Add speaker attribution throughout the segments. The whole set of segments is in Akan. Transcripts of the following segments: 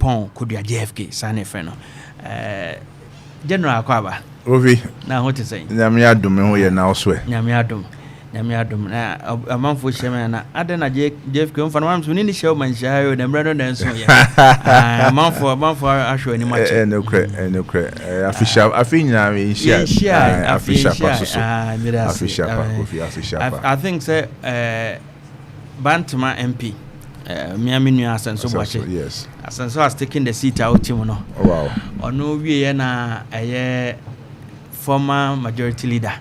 Speaker 1: Pɔn Kodua JFK saa ne fɛ no. General, akɔ aba.
Speaker 2: Ovi.
Speaker 1: Na ho te sɛn?
Speaker 2: Nyame adom, ho yɛ, na ɔso ɛ?
Speaker 1: Nyame adom, Nyame adom. Na amanfoɔ hyia me na adɛn na JFK mfa no mam so ne ne hyia wo ma nhyia ha o, na mmerɛ no na nso yɛ amanfoɔ ahwɛ anim akyɛ.
Speaker 2: Ɛnokorɛ, ɛnokorɛ. Afihyia afi nyinaa yɛnhyia.
Speaker 1: Yɛnhyia.
Speaker 2: Afihyia pa so so. Afihyia pa, Kofi, afihyia pa.
Speaker 1: I think sɛ Bantama MP, mmea me nua Asenso Boakye. Asenso has taken the seat a wote mu no. Ɔno wieɛ na ɛyɛ former majority leader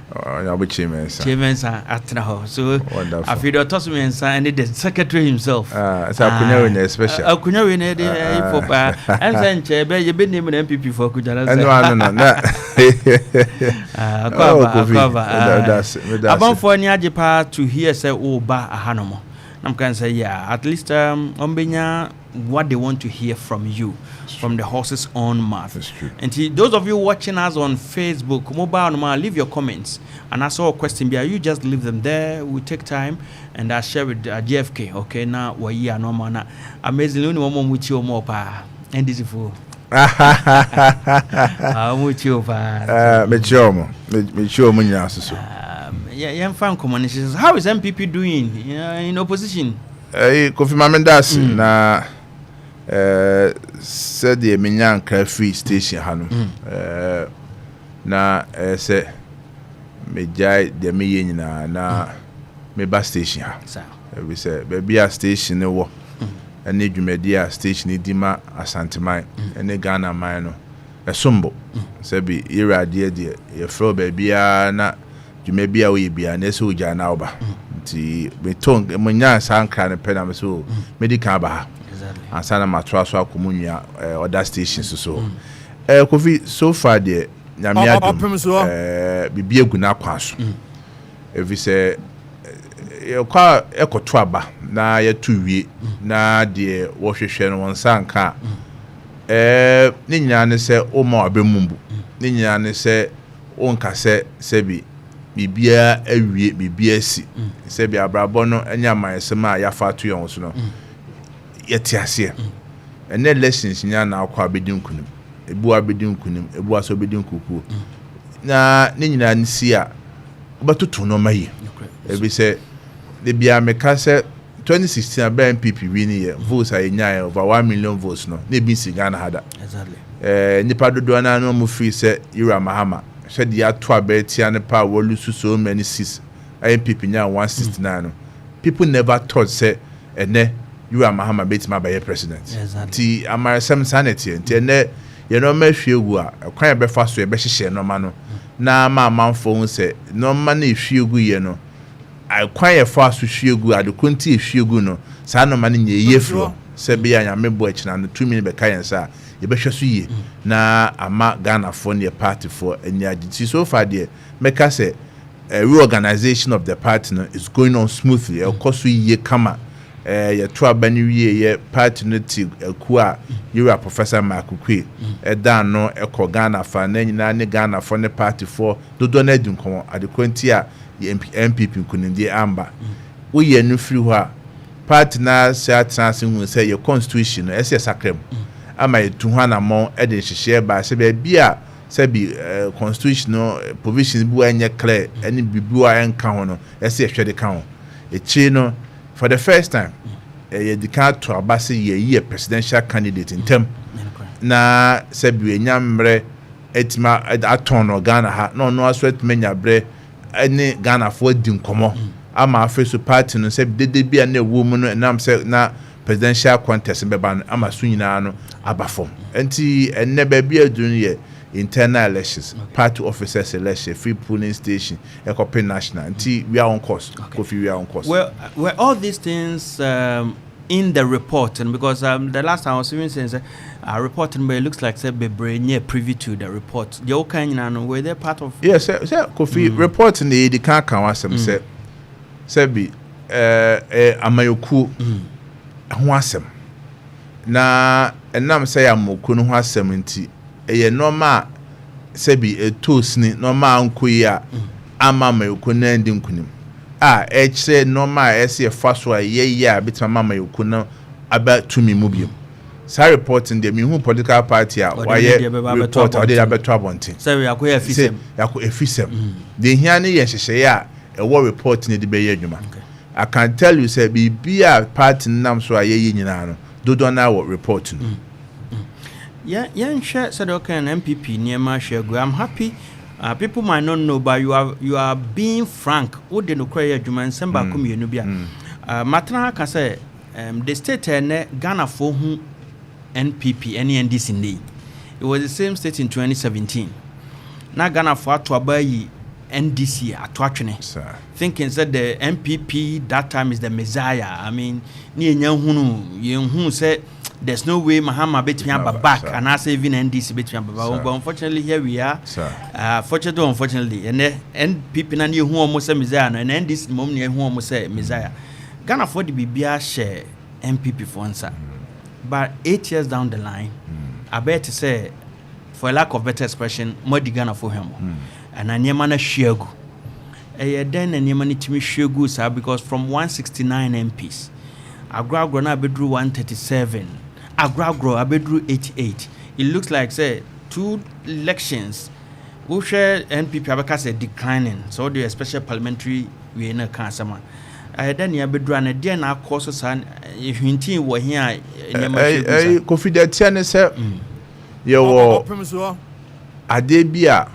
Speaker 2: Ɔnyabɔ Mensa.
Speaker 1: Mensa atena hɔ so. Afei deɛ ɔtɔ so mmiɛnsa ɛne the secretary himself.
Speaker 2: Sɛ akonnwa wei na special.
Speaker 1: Akonnwa wei na yɛde ɛyi fo paa. Ɛn sɛ nkyɛn bɛ yɛbɛ nim na NPP fo akonnwa no
Speaker 2: sɛ. Ɛno ano no na.
Speaker 1: Akɔ aba, akɔ aba. Abanfoɔ ani agye paa to hear sɛ ɔɔba ahanom na mka sɛ, yeah, at least ɔmbɛnya what they want to hear from you, from the horse's own mouth.
Speaker 2: That's true.
Speaker 1: And those of you watching us on Facebook, mobile no, leave your comments. And I saw a question there. You just leave them there. We take time and I share with JFK. Okay, now we are normal now. Amazingly, only one more with you more pa. NDC for. Ah, with you pa.
Speaker 2: Mekyia ɔmo, mekyia ɔmo nyinaa soso.
Speaker 1: Yeah, yeah, fan. How is NPP doing in opposition?
Speaker 2: Ɛyi, Kofi, maame daase na sɛdeɛ menya nkra firi station ha no, na ɛyɛ sɛ megyae deɛ meyɛ nyinaa na meba station ha, ɛbi sɛ baabi a station no wɔ ɛne dwumadi a station di ma Asanteman ɛne Ghana man no ɛsom bo. Sɛbi yɛwura adeɛ deɛ yɛfrɛ wo baabiara na dwuma bi a woyɛ biara na ɛsɛ wogyaa na woba, nti meto menya saa nkra no pɛ na mesɛ o, medi kan aba ha ansa na matoa so akɔ mu nua other station so so. Kofi, so far deɛ, Nyame adom, biribi egu n'akwan so, ɛfiri sɛ yɛkɔ a ɛkɔto aba na yɛto wie na deɛ wɔhwehwɛ no wɔn nsa nka a, ne nyinaa ne sɛ woma wabɛ mu mbu, ne nyinaa ne sɛ wonka sɛ sɛbi biribiara awie, biribiara asi. Sɛbi abrabɔ no ne amanyɛsɛm a yɛafa ato yɛn ho so no, yɛte aseɛ. Ɛnɛ elections nyinaa na akɔ abɛdi nkunim, ebi wa abɛdi nkunim, ebi wa so abɛdi nkukuo, na ne nyinaa ne si a wobɛtoto nneɛma yie. Ebi sɛ de bia meka sɛ 2016 abɛn NPP win yɛ votes a yɛnyaeɛ, over 1 million votes no, na ebi nsi Ghana ha da. Nipa dodoɔ naa no mo firi sɛ Yura Mahama sɛdeɛ ato abɛɛ tia ne pa a wɔ lose so many seats, NPP nya 169 no, people never thought sɛ ɛnɛ Yura Mahama bɛtumi abɛyɛ president. Nti amaresɛm saa na ɛteɛ. Nti ɛnɛ yɛn nneɛma ahwie gu a, ɛkwan yɛ bɛfa so yɛbɛhyehyɛ nneɛma no na ama amanfoɔ ho sɛ nneɛma no ehwie gu yɛ no, kwan yɛ fa so hwie gu adeko nti ehwie gu no, saa nneɛma no nyɛ yie firi hɔ sɛ bɛyɛ a Nyame bɔ akyina no tumi no bɛka yɛn nsa a yɛbɛhwɛ so yie na ama Ghanafoɔ ne yɛ partyfoɔ ani agye. Nti so far deɛ, mɛka sɛ reorganization of the party no is going on smoothly, ɛkɔ so yie kama. Yɛto aba no wie yɛ party no te akuo a yɛwura Professor Mike Oquaye ɛda ano ɛkɔ Ghana fa na nyinaa ne Ghanafoɔ ne partyfoɔ dodoɔ no adi nkɔmmɔ adekɔ nti a yɛ NPP nkonimdie amba. Woyɛ no firi hɔ a, party na sɛ atena ase hu sɛ yɛ constitution no ɛsɛ yɛsakra mu ama yɛtu ho anammɔn, ɛde nhyehyɛeɛ baa sɛ baabi a sɛbi constitution no provisions bi wɔ ɛnyɛ clear ɛne biribi wɔ a ɛnka ho no, ɛsɛ yɛhwɛ de ka ho. Akyire no, for the first time, yɛdi kan ato aba sɛ yɛyi yɛ presidential candidate ntɛm na sɛbi enya mmerɛ atumi atɔn no Ghana ha na ɔno aso atumi anya berɛ ɛne Ghanafoɔ adi nkɔmmɔ ama afei so party no sɛ dede bi a na ɛwɔ mu no ɛnam sɛ na presidential contest bɛba no ama so nyinaa no aba fam. Nti ɛnnɛ baabi aduru no yɛ internal elections, party officers election, free polling station ɛkɔpɛ national, nti we are on course. Kofi, we are on course.
Speaker 1: Well, were all these things in the report? And because the last time I was even saying, report, but it looks like sɛ bebree nyɛ privy to the report. The old kind, were they part of?
Speaker 2: Yes, sɛ Kofi, report no yɛdi kan ka ho asɛm sɛ sɛbi ɛɛ ɛɛ amayɔkuo ho asɛm na ɛnam sɛ yɛ amayɔkuo no ho asɛm nti ɛyɛ nneɛma a sɛbi ɛtɔ sini, nneɛma a nkɔ yi a ama amayɔkuo no andi nkunim a ɛkyerɛ nneɛma a ɛsɛ yɛfa so a yɛyɛ a bɛtumi ama amayɔkuo no aba tumi mu bio. Saa report no deɛ, mehu political party a
Speaker 1: ɔde ne
Speaker 2: wayɛ
Speaker 1: deɛ bɛba abɛto
Speaker 2: report a ɔde
Speaker 1: abɔnten.
Speaker 2: Abɛto abɔnten.
Speaker 1: Sɛ yɛakɔyɛ
Speaker 2: sɛ
Speaker 1: afisɛm.
Speaker 2: Yɛakɔ efisɛm deɛ ehia ne yɛ nhyehyɛeɛ a ɛwɔ report no de bɛyɛ adwuma. I can tell you sɛ biribi a party no nam so a yɛyɛ nyinaa no, dodoɔ no wɔ report no.
Speaker 1: Yɛnhwɛ sɛdeɛ ɔka no, NPP nneɛma ahwɛ agu. I'm happy, people might not know, but you are being frank. Wode nokorɛ yɛ adwuma. Nsɛm baako mmienu bi a matena ha ka sɛ the state a ɛnɛ Ghanafoɔ hu NPP ne NDC nnɛ yi, it was the same state in 2017 na Ghanafoɔ ato aba yi NDC ato atwene,
Speaker 2: saa
Speaker 1: thinking sɛ the NPP that time is the messiah. I mean, ne yɛnya hunu yɛnhu sɛ there's no way Mahama bɛtumi aba
Speaker 2: aba,
Speaker 1: back
Speaker 2: saa.
Speaker 1: Anaasɛ even NDC bɛtumi aba back.
Speaker 2: Saa.
Speaker 1: But unfortunately, here we are.
Speaker 2: Saa.
Speaker 1: Fortunately or unfortunately, ɛnɛ NPP na ne yɛhu ɔmo sɛ messiah no, ɛnɛ NDC mmom ne yɛhu ɔmo sɛ messiah. Ghanafoɔ de biribiara hyɛ NPP foɔ nsa, but 8 years down the line, abɛyɛ te sɛ, for a lack of better expression, moadi Ghanafoɔ hwɛ mo ɛna nneɛma no ahwie agu. Ɛyɛ dɛn na nneɛma no tumi hwie gu saa? Because from 169 MPs, agorɔ agorɔ no abɛduru 137, agorɔ agorɔ abɛduru 88. It looks like sɛ two elections, wohwɛ NPP abɛka sɛ declining. Sɛ wode a special parliamentary wei no ka asɛm a, ɛyɛ dɛn nea abɛduru a na deɛn na akɔ so saa hwintin wɔ he a nneɛma hwie gu saa?
Speaker 2: Ɛyi, Kofi, deɛ teɛ ne sɛ yɛwɔ
Speaker 3: Ɔpem soɔ.
Speaker 2: Adeɛ bi a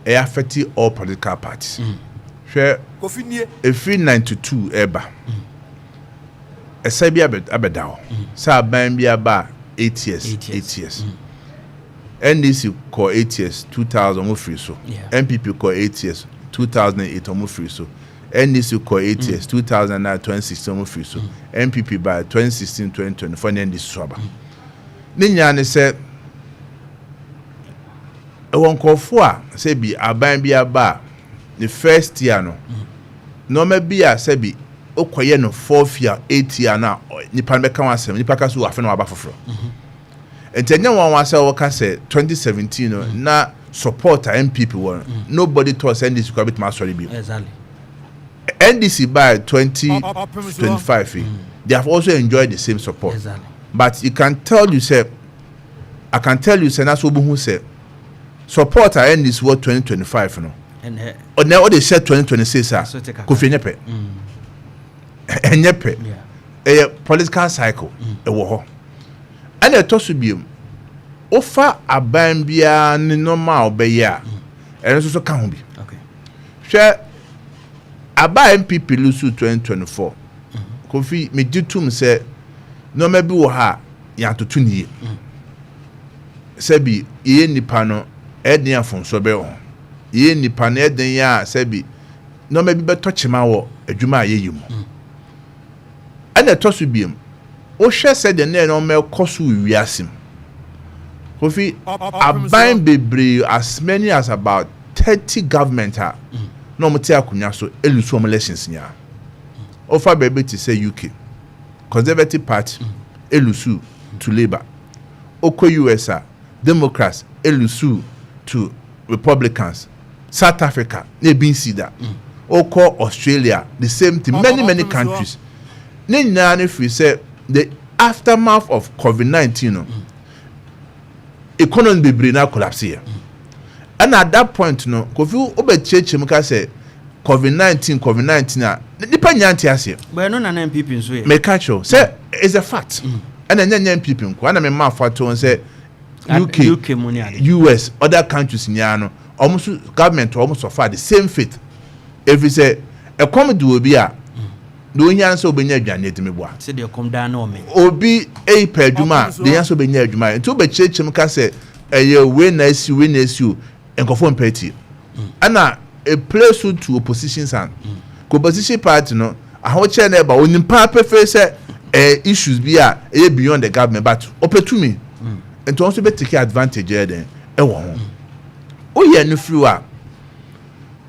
Speaker 2: ɛyɛ affect all political parties. Hwɛ,
Speaker 3: Kofi nie.
Speaker 2: ɛfiri 92 ɛba, ɛsɛ bi abɛda hɔ sɛ aban bi aba a, 8 years.
Speaker 1: 8 years.
Speaker 2: 8 years. NDC kɔ 8 years, 2000, ɔmo firi so. NPP kɔ 8 years, 2008, ɔmo firi so. NDC kɔ 8 years, 2009, 2016, ɔmo firi so. NPP by 2016, 2024 ne NDC so aba. Ne nyinaa ne sɛ ɛwɔ nkurɔfoɔ a sɛbi aban bi aba a, ne first year no, nneɛma bi a sɛbi okɔyɛ no fourth year, eight year no a, nipa no bɛka ho asɛm, nipa ka so wɔ afe na waba foforɔ. Nti ɛnyɛ wɔn wa sɛ wɔka sɛ 2017 no na support a NPP wɔ no, nobody thought sɛ NDC kɔ abɛtumi asɔre bi. NDC by 2025 yi, they have also enjoyed the same support. But you can tell you say, I can tell you say, na so obi sɛ support a NDC wɔ 2025 no,
Speaker 1: ɛnɛ
Speaker 2: ɔnɛ ɔde hyɛ 2026 a,
Speaker 1: So take a-
Speaker 2: Kofi, ɛnyɛ pɛ, ɛnyɛ pɛ. Ɛyɛ political cycle ɛwɔ hɔ. Ɛna ɛtɔ so biem, wofa aban biara ne nneɛma a ɔbɛyɛ a, ɛno nso so ka ho bi. Hwɛ, aba NPP lose 2024, Kofi, megye tom sɛ nneɛma bi wɔ ha a yɛatoto ne yie. Sɛbi yɛyɛ nipa no, ɛden afonso bɛyɛ ho. Yɛyɛ nipa no, ɛden yɛ a sɛbi nneɛma bi bɛtɔ kyema wɔ adwuma a yɛyɛ mu. Ɛna ɛtɔ so biem, wohwɛ sɛdeɛ ne nneɛma ɛkɔ so wɔ wiase mu, Kofi, aban bebree, as many as about 30 government a na wɔn te akonnwa so e lose wɔn elections nyinaa. Ɔfa baabi te sɛ UK, Conservative Party e lose to Labour. Okɔ US a, Democrats e lose to Republicans. South Africa na ebi nsi da. Okɔ Australia, the same thing. Many, many countries ne nyinaa ne firi sɛ the aftermath of COVID-19 no, economy bebree na collapse yɛ. Ɛna at that point no, Kofi, wobɛkyerɛkyerɛ mu ka sɛ COVID-19, COVID-19 a nipa nyinaa nte aseɛ.
Speaker 1: Bɛɛ no na na NPP nso yɛ.
Speaker 2: Meka kyerɛw sɛ it's a fact. Ɛna ɛnyɛ nyɛ NPP nko ɛna mema afa to sɛ UK,
Speaker 1: UK mu ne ade.
Speaker 2: US, other countries nyinaa no, ɔmo nso government ɔmo suffer the same fate, efi sɛ ɛkɔm de obi a na ohia sɛ obɛnya aduane atumi boa.
Speaker 1: Sɛdeɛ kɔm daa ne ɔmɛ.
Speaker 2: Obi eyi pɛ adwuma a, de yɛn nso bɛnya adwuma. Nti wobɛkyerɛkyerɛ mu ka sɛ ɛyɛ wei na esi, wei na esi o, nkɔfo mpɛ tie. Ɛna e play so to opposition side. Ko opposition party no, ahokyerɛ na ɛba, onim paa pɛfɛ sɛ issues bi a ɛyɛ beyond the government, but ɔpɛ tumi, nti wɔn nso bɛ take advantage yɛ dɛn ɛwɔ ho. Woyɛ no firi hɔ a,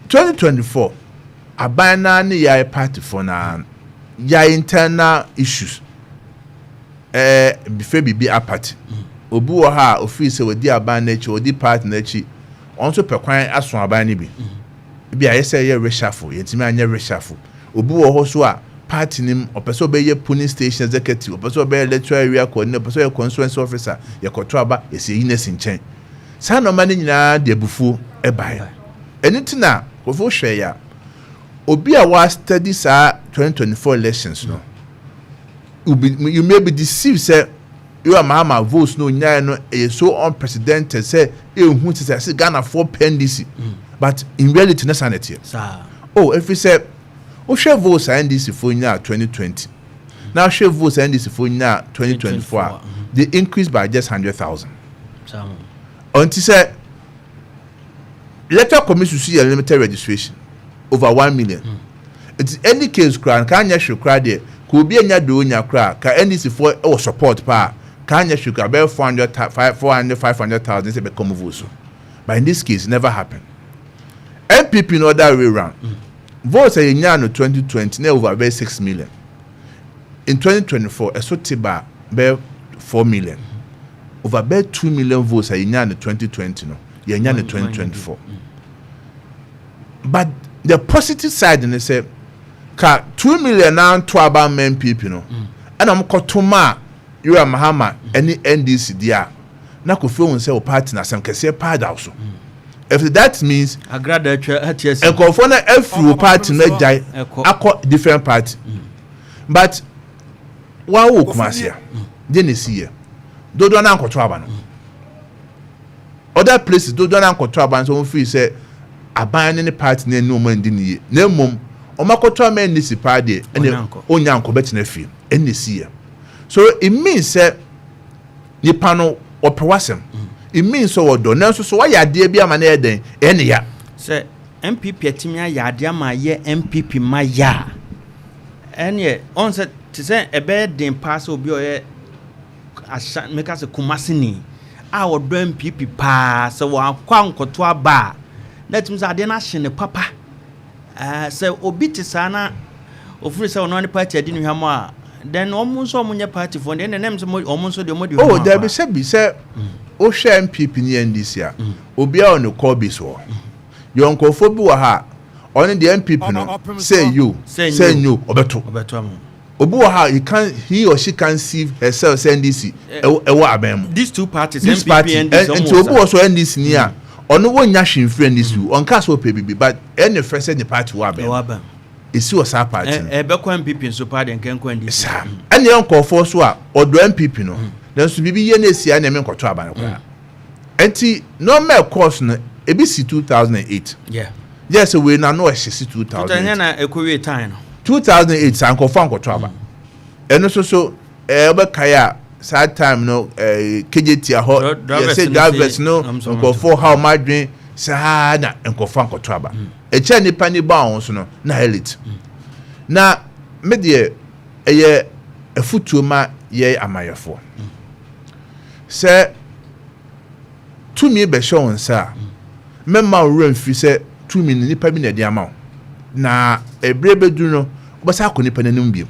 Speaker 2: 2024 aban naa ne yɛ party fo naa yɛ internal issues bife bibi apathy. Obi wɔ ha a ofiri sɛ wɔdi aban n'akyi, wɔdi party n'akyi, wɔn nso pɛ kwan aso aban no bi. Ebi ayɛ sɛ ɛyɛ reshuffle, yɛntumi anyɛ reshuffle. Obi wɔ hɔ so a Party nim, ɔpɛ sɛ ɔbɛyɛ polling station executive, ɔpɛ sɛ ɔbɛyɛ electoral area coordinator, ɔpɛ sɛ ɔyɛ constituency officer, yɛkɔto aba, yɛsɛ yi n'asi nkyɛn. Saa nneɛma no nyinaa de abufuo ɛbaeɛ. Ɛno ti na Kofi hwɛ yɛ a, obi a wa study saa 2024 elections no, you may be deceived sɛ yóò Mahama votes no onyae no ɛyɛ so unprecedented sɛ ehu ti sɛ ɛsɛ Ghanafoɔ pɛ NDC, but in reality ne saa na ɛteɛ. Oh, efi sɛ wohwɛ votes a NDC fo nyaa 2020 na wohwɛ votes a NDC fo nyaa 2024 a, they increased by just 100,000. Ɔnti sɛ Electoral Commission so yɛ limited registration over 1 million. Nti any case koraa nka anyɛ hwee koraa deɛ, ka obi anya de onya koraa, ka NDC foɔ ɛwɔ support paa, ka anyɛ hwee koraa bɛyɛ 400, 5, 400, 500,000 sɛ bɛkɔ mu vote so. But in this case, never happen. NPP no, other way round, votes a yɛnyaa no 2020 na over bɛyɛ 6 million. In 2024 ɛso te ba bɛyɛ 4 million. Over bɛyɛ 2 million votes a yɛnyaa no 2020 no, yɛnya no 2024. But the positive side ne sɛ ka 2 million na nto aba ma NPP no, ɛna wɔn kɔto ma Yura Mahama ɛne NDC deɛ a, na Kofi ohun sɛ o party na asɛm kɛseɛ paa da so. If that means
Speaker 1: Agrada atwa ati asi.
Speaker 2: Nkurɔfoɔ no afiri o party no agyae
Speaker 1: ɛkɔ.
Speaker 2: Akɔ different party. But wɔn wɔ Kumasi a deɛ na esi yɛ dodoɔ no ankɔto aba no, other places dodoɔ no ankɔto aba no nso, wɔn firi sɛ aban ne ne party no ani wɔn andi ne yie, na mmom wɔn akɔto ama NDC paa deɛ, ɛna
Speaker 1: Onya nkɔ.
Speaker 2: Onya nkɔ bɛtena fie, ɛna esi yɛ. So it means sɛ nipa no ɔpɛ wasɛm, it means sɛ wɔdɔ, nanso so wɔyɛ adeɛ bi ama ne yɛ dɛn, ɛyɛ ne ya.
Speaker 1: Sɛ NPP atumi ayɛ adeɛ ama ayɛ NPP ma yɛ a, ɛneɛ ɔn sɛ te sɛ ɛbɛyɛ den paa sɛ obi a ɔyɛ ahyɛ meka sɛ Kumaseni a ɔdɔ NPP paa sɛ wakɔ ankɔto aba a, na atumi sɛ adeɛ no ahye ne papa. Sɛ obi te saa na ofiri sɛ ɔno ne party adi ne hwam a, then ɔmo nso a ɔmo nyɛ party foɔ deɛ, ɛnna ɛnam sɛ ɔmo nso deɛ ɔmo di
Speaker 2: Oh,
Speaker 1: hwam
Speaker 2: dabi.
Speaker 1: aba.
Speaker 2: Sɛbi sɛ wohwɛ NPP ne NDC a, obiara wɔ ne core base wɔ yɛ. Nkurɔfoɔ bi wɔ ha a ɔne deɛ NPP no sɛ yo
Speaker 1: sɛ
Speaker 2: sɛ
Speaker 1: nyo.
Speaker 2: Nyo ɔbɛto.
Speaker 1: Ɔbɛto ama.
Speaker 2: Obi wɔ ha, he or she can see herself sɛ NDC ɛwɔ abɛn mu.
Speaker 1: These two parties,
Speaker 2: this
Speaker 1: NPP,
Speaker 2: party
Speaker 1: NDC, ɔmo
Speaker 2: nti
Speaker 1: wɔ
Speaker 2: obi
Speaker 1: saa.
Speaker 2: wɔ so NDC ni a, ɔno wɔnya hwee nfiri NDC o, ɔnka sɛ ɔpɛ bibi, but ɛne fɛ sɛ ne party wɔ abɛn
Speaker 1: ɛwɔ
Speaker 2: mu.
Speaker 1: aba.
Speaker 2: Esi wɔ saa party no.
Speaker 1: Ɛbɛkɔ NPP nso paa deɛ, nkɛnkɔ NDC.
Speaker 2: Saa ɛne yɛ nkɔɔfoɔ so a ɔdɔ NPP no, nanso biribi yɛ no esi a, ɛna ɛmɛ nkɔtɔ aba no koraa. Nti nneɛma ɛkɔɔ so no, ebi si 2008. Yɛ sɛ wei na no ɛhyɛ si
Speaker 1: tuta nyɛ
Speaker 2: 2008.
Speaker 1: Na ɛkɔwie time no.
Speaker 2: 2008 saa nkɔfoɔ ankɔtɔ aba. Ɛno nso so ɔbɛkae a, saa time no Kejetia hɔ
Speaker 1: drivers
Speaker 2: yɛsɛ
Speaker 1: no
Speaker 2: drivers
Speaker 1: say,
Speaker 2: no
Speaker 1: so
Speaker 2: nkɔfoɔ ha ɔmo adwene saa na nkɔfoɔ ankɔtɔ aba. Ɛkyɛ nipa ni ba wɔn so no na elite na me deɛ, ɛyɛ afutuo ma yɛ amayɛfoɔ sɛ tumi bɛhyɛ wɔn nsa a, mɛma wo werɛ mfiri sɛ tumi no, nipa bi na ɛde ama wo, na ebire bɛduru no, wobɛsa akɔ nipa n'anim bio.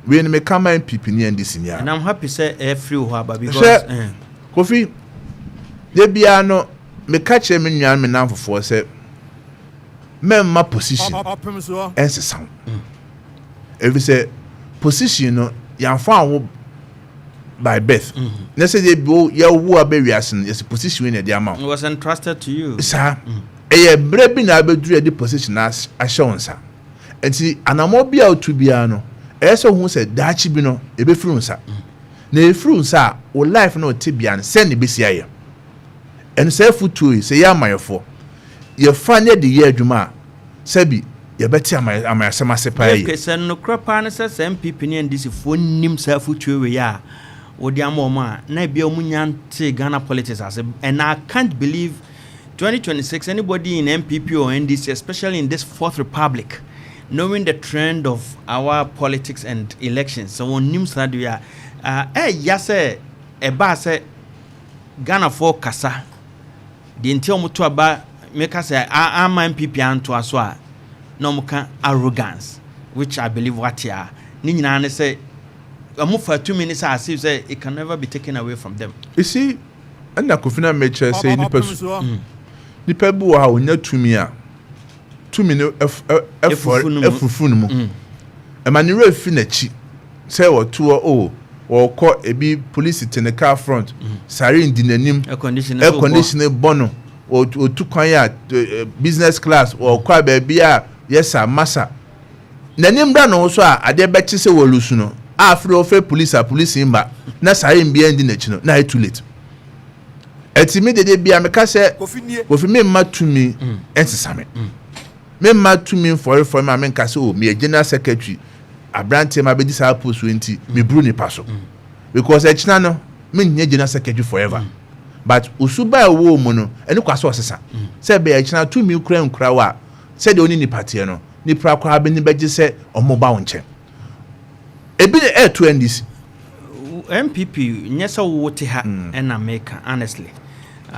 Speaker 2: Wei no meka ma NPP ne NDC ni a.
Speaker 1: And I'm happy sɛ ɛfiri wo hɔ aba because
Speaker 2: Hwɛ, Kofi, de biara no meka kyerɛ me nua, me nan fofoɔ sɛ mɛmma position ɛnsesa wo, ɛfiri sɛ position no yɛamfa awo by birth na sɛ deɛ bi yɛwo aba wiase no, yɛsɛ position wei na ɛde ama wo.
Speaker 1: It was entrusted to you.
Speaker 2: Saa ɛyɛ mmerɛ bi na abɛduru yɛde position na ahyɛ wo nsa. Nti anammɔ bi a wotu biara no, ɛyɛ sɛ wohu sɛ daakye bi no ɛbɛfiri wo nsa, na ɛfiri wo nsa a, wo life no wote bia no sɛn ne bɛsi ayɛ. Ɛno sɛ afotuo yi, sɛ yɛ amayɛfoɔ yɛfa ne de yɛ adwuma a, sɛbi yɛbɛte amayɛsɛm ase paa yi.
Speaker 1: Okay, sɛ nokorɛ paa ne sɛ NPP ne NDC foɔ nim saa afotuo wei a wode ama ɔmo a, na ebia ɔmo nya nte Ghana politics ase. And I can't believe 2026 anybody in NPP or NDC, especially in this fourth republic, knowing the trend of our politics and elections, sɛ wɔn nim saa deɛ a, ɛyà sɛ ɛbaa sɛ Ghanafoɔ kasa deɛ nti a wɔn to aba, meka sɛ ama NPP antoa so a, na wɔn ka arrogance, which I believe wate a ne nyinaa ne sɛ wɔn fa tumi ne sɛ as if sɛ it can never be taken away from them.
Speaker 2: You see, ɛna Kofi na mekyerɛ sɛ nipa su nipa bi wɔ ha, onya tumi a, tumi no
Speaker 1: Efufu no mu.
Speaker 2: ɛfufu no mu. Ɛma ne werɛ fi n'akyi sɛ wɔto hɔ o, wɔkɔ ebi, polisi te ne car front, siren di n'anim,
Speaker 1: air condition,
Speaker 2: air condition bɔ no, otu kwan a business class, wɔkɔ a baabi a yɛsa masa n'anim bra ne ho so a, adeɛ bɛkye sɛ wɔlusu no a, afei wɔfrɛ polisi a, polisi mba na siren biara ndi n'akyi no, na ayɛ too late. Ɛti mi dede bia meka sɛ Kofi, mi mma tumi ɛnsesa me, mi mma tumi nfɔrefɔre ma mi nka sɛ o, mi yɛ general secretary aberanteɛ ma bɛdi saa post wei nti mi buru nipa so, because ɛkyina no mi nyɛ general secretary forever. But osuba a ɛwɔ mu no, ɛne kwa sɛ ɔsesa sɛ ɛbɛyɛ ɛkyina tumi kura nkura wa a, sɛdeɛ ɔne nipa teɛ no, nipa koraa bɛ ni bɛgye sɛ ɔmo ba wo nkyɛn. Ebi ne ɛɛto NDC.
Speaker 1: NPP nyɛ sɛ wo te ha ɛna meka honestly,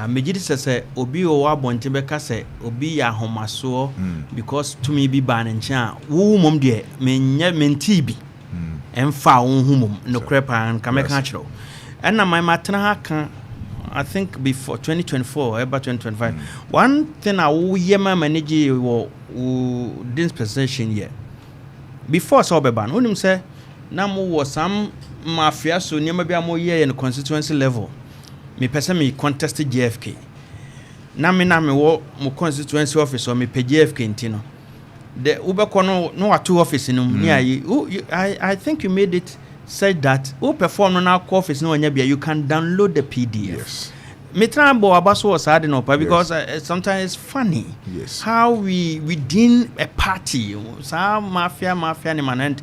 Speaker 1: megye di sɛ obi wɔ wɔ abɔnten bɛka sɛ obi yɛ ahomasoɔ because tumi bi baa ne nkyɛn a, wowo mmom deɛ menyɛ mentii bi ɛmfa wo ho mmom. Nokorɛ paa nka mɛka akyerɛ wo, ɛna ma matena ha ka, I think before 2024 ɛba 2025, one thing a woyɛ ma m'ani gye wɔ wo dispensation yɛ before sɛ wobɛba no, wonim sɛ na mowɔ some mafia so nneɛma bi a moyɛ yɛ no constituency level. Mepɛ sɛ me contest JFK na me na mewɔ mo constituency office hɔ, mepɛ JFK nti no de wobɛkɔ no na wato office no mu ne ayi. I think you made it such that wo perform no na akɔ office no wanya bia, you can download the PDF. Metena bɔ aba so wɔ saa de no pa because sometimes it's funny how we within a party saa mafia mafia ne man and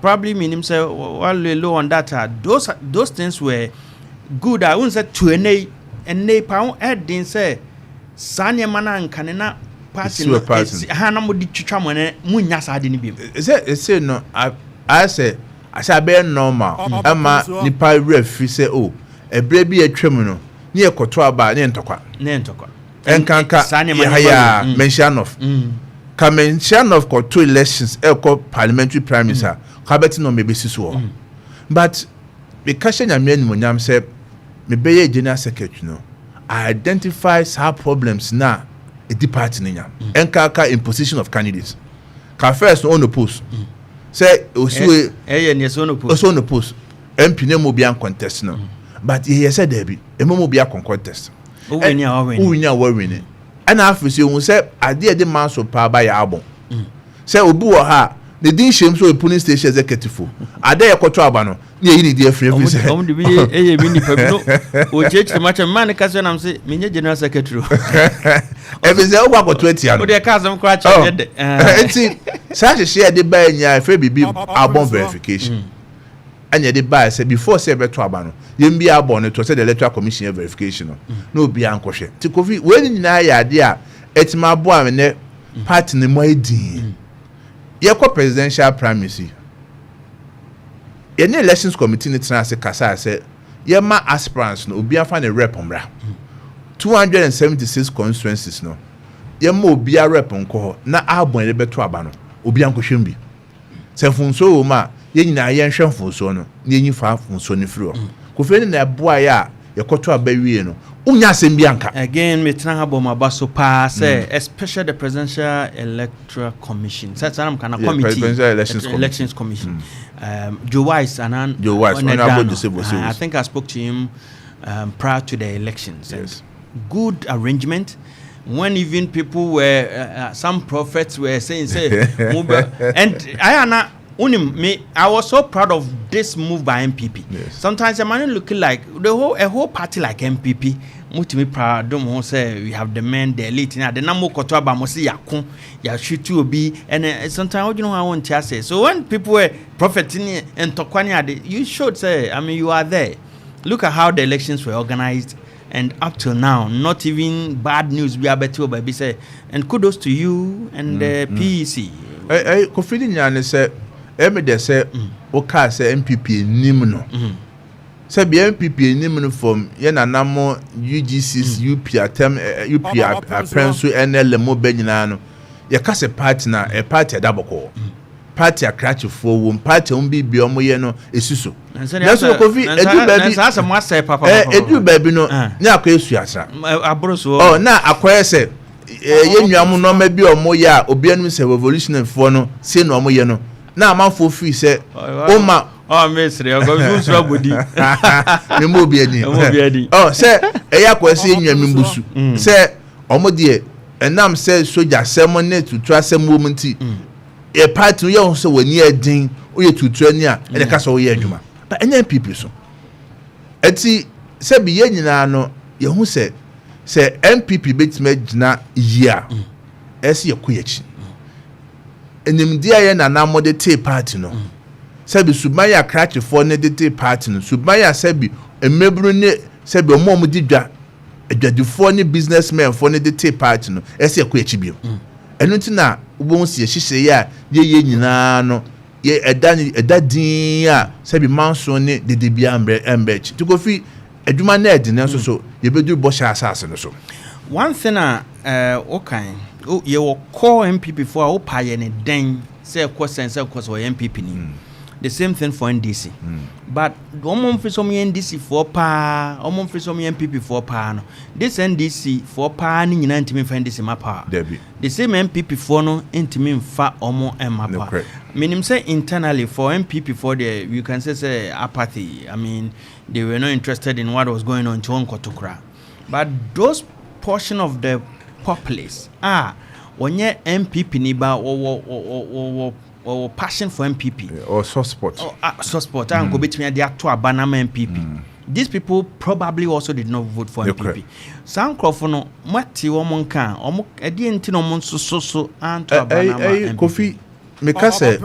Speaker 1: probably menim sɛ while low on that, those things were good a wohu sɛ to ɛnɛ yi, ɛnɛ yi pa ho ɛden sɛ saa nneɛma no ankane na party
Speaker 2: Esi
Speaker 1: no
Speaker 2: wɔ party
Speaker 1: esi- ha na mode twitwa mo ɛnɛ munya saa de no biom.
Speaker 2: Sɛ ɛsɛ no ayɛ sɛ asɛ abɛyɛ normal ɛma nipa werɛ fi sɛ o, ɛberɛ bi atwa mu no ne yɛ kɔtɔ aba ne yɛ ntɔkwa.
Speaker 1: Ne ntɔkwa.
Speaker 2: Ɛnkanka
Speaker 1: Saa nneɛma
Speaker 2: yɛ ha yɛ a Manhyia North ka Manhyia North kɔtɔ elections, ɛkɔ parliamentary primaries a, ka bɛte na ɔmo ebesi so wɔ hɔ. But meka hyɛ Nyame animonyam sɛ mebɛyɛ general secretary no, I identify saa problems na edi party no nya, ɛnkanka imposition of candidates. Ka first no unopposed sɛ osiwe
Speaker 1: ɛyɛ neɛ sɛ ɔno
Speaker 2: ɔsɛ unopposed MP ne mu obi contest no, but yɛyɛ sɛ daabi, emu mu obi akɔ contest.
Speaker 1: Wowini a wawini.
Speaker 2: Wowini a wawini. Ɛna afei sɛ ohun sɛ adeɛ yɛde maa so paa ba yɛ abɔ sɛ obi wɔ ha a ne din hyɛm sɛ ɔyɛ polling station executive o, adeɛ yɛ kɔtɔ aba no ne yɛyi ne di afiri afiri sɛ
Speaker 1: ɔmo de bi yɛ ɛyɛ bi nipa bi no ɔkyerɛkyerɛ mu akyɛ mmaa ne kasa nam sɛ menyɛ general secretary o.
Speaker 2: Ɛfiri sɛ wokɔ akɔtɔ atia no.
Speaker 1: Wode ɛka asɛm koraa kyerɛ nyɛ dɛ.
Speaker 2: Nti saa hyehyɛ yɛde baa nyinaa, ɛfɛ biribi album verification, ɛna yɛde baa sɛ before sɛ ɛbɛtɔ aba no, yɛn bi abɔ no to sɛ the Electoral Commission yɛ verification no na obiara nkɔhwɛ. Nti Kofi, wei ne nyinaa yɛ adeɛ a ɛtumi aboa me nɛ party ne mu ayɛ din. Yɛkɔ presidential primaries yi, yɛne elections committee ne tena ase kasa sɛ yɛma aspirants no obiara fa ne rep mmra. 276 constituencies no, yɛma obiara rep nkɔ hɔ na abɔn yɛde bɛto aba no, obiara nkɔhwɛ mu bi sɛ mfonsuo wɔ mu a, yɛn nyinaa yɛnhwɛ mfonsuo no na yɛnyi fa mfonsuo no firi hɔ. Kofi ne na ɛboa yɛ a yɛkɔto aba wie no, wonya asɛm bi anka.
Speaker 1: Again, metena ha bɔ maba so paa sɛ especially the Presidential Electoral Commission sɛ saa nam kana committee.
Speaker 2: Presidential Elections Committee.
Speaker 1: Elections Commission, Joe Wise anan.
Speaker 2: Joe Wise,
Speaker 1: ɔne
Speaker 2: Honourable
Speaker 1: da no.
Speaker 2: Joseph Osei.
Speaker 1: I think I spoke to him prior to the elections and good arrangement when even people were some prophets were saying say and I ana unim me, I was so proud of this move by NPP. Sometimes a man looking like the whole a whole party like NPP mutumi proud dom ho sɛ we have the men, the elite, na de na mo kɔtɔ aba mo se yako yɛahwete obi, and sometimes wodwene ho a wonte ase. So when people were prophet ne ntɔkwa ne ade, you showed say, I mean, you are there. Look at how the elections were organized, and up till now not even bad news bi abɛte wɔ baabi sɛ, and kudos to you and the PEC.
Speaker 2: Ɛ ɛ Kofi, ne nyinaa ne sɛ ɛmi dɛ sɛ wokaa sɛ NPP anim no, sɛ bia NPP anim no from yɛ nanamo UGCC, UP atɛm ɛ UP apɛn so, NLM mo bɛ nyinaa no, yɛka sɛ party na ɛ party ɛda bɔkɔɔ, party akrakyefoɔ wɔm, party a wɔn bi bi wɔn yɛ no esi so. Nanso Kofi, edu baabi
Speaker 1: saa sɛ mo asɛ papa.
Speaker 2: Edu baabi no ne akɔ esu asra.
Speaker 1: Aboro so.
Speaker 2: Ɔ na akɔyɛ sɛ yɛ nua mo nneɛma bi a wɔn yɛ a obi anim sɛ revolutionary foɔ no sei na wɔn yɛ no. Na amanfoɔ firi sɛ ɔma
Speaker 1: ɔ mesere ɔkɔ nsoro abodi.
Speaker 2: Memmɔ obi ani.
Speaker 1: Ɛmmɔ obi ani.
Speaker 2: Ɔ sɛ ɛyɛ akɔyɛ sɛ yɛnwia me mbusu sɛ ɔmo deɛ, ɛnam sɛ sogya asɛm ne tutu asɛm wɔ mu nti, yɛ party no yɛ ho sɛ w'ani ɛden, woyɛ tutu ani a ɛna ɛka sɛ woyɛ adwuma, but ɛnyɛ NPP so. Ɛti sɛbi, yɛn nyinaa no yɛho sɛ NPP bɛtumi agyina yie a, ɛsɛ yɛkɔ yɛkyi nimdeɛ a yɛ nana de tee party no. Sɛbi, suban yɛ akrakyefoɔ ne de tee party no, suban yɛ sɛbi mmabunu ne sɛbi ɔmo a ɔmo di dwa, adwadifoɔ ne businessmen foɔ ne de tee party no, ɛsɛ yɛkɔ yɛkyi bio. Ɛno nti na wobɛhu si yɛhyehyɛ yɛ a yɛyɛ nyinaa no, yɛ ɛda ne ɛda din a sɛbi manso ne dede bia mbrɛ ɛmbrɛ akyi. Nti Kofi, adwuma no ɛdi ne nso so yɛbɛduru bɔhyɛ asase no so.
Speaker 1: One thing a wokan, yɛwɔ core NPP foɔ a wopa yɛ ne dɛn sɛ ɛkɔ sɛn sɛ ɛkɔ sɛ ɔyɛ NPP ni. The same thing for NDC, but wɔn mfiri sɛ wɔn yɛ NDC foɔ paa, wɔn mfiri sɛ wɔn yɛ NPP foɔ paa no, this NDC foɔ paa ne nyinaa ntumi nfa NDC ma power.
Speaker 2: Dabi.
Speaker 1: The same NPP foɔ no ntumi nfa wɔn mma power. Menim sɛ internally for NPP foɔ deɛ, you can say apathy. I mean, they were not interested in what was going on, nti wɔn nkɔto koraa. But those portion of the populace a wɔnyɛ NPP ni ba wɔwɔ passion for NPP
Speaker 2: or soft spot.
Speaker 1: Oh, ah, soft spot a nka obetumi ade ato aba na ama NPP. These people probably also did not vote for NPP. Saa nkurɔfo no, moate wɔn nka a wɔn ɛdeɛ nti na wɔn nso so anto aba na ama NPP?
Speaker 2: Kofi, meka sɛ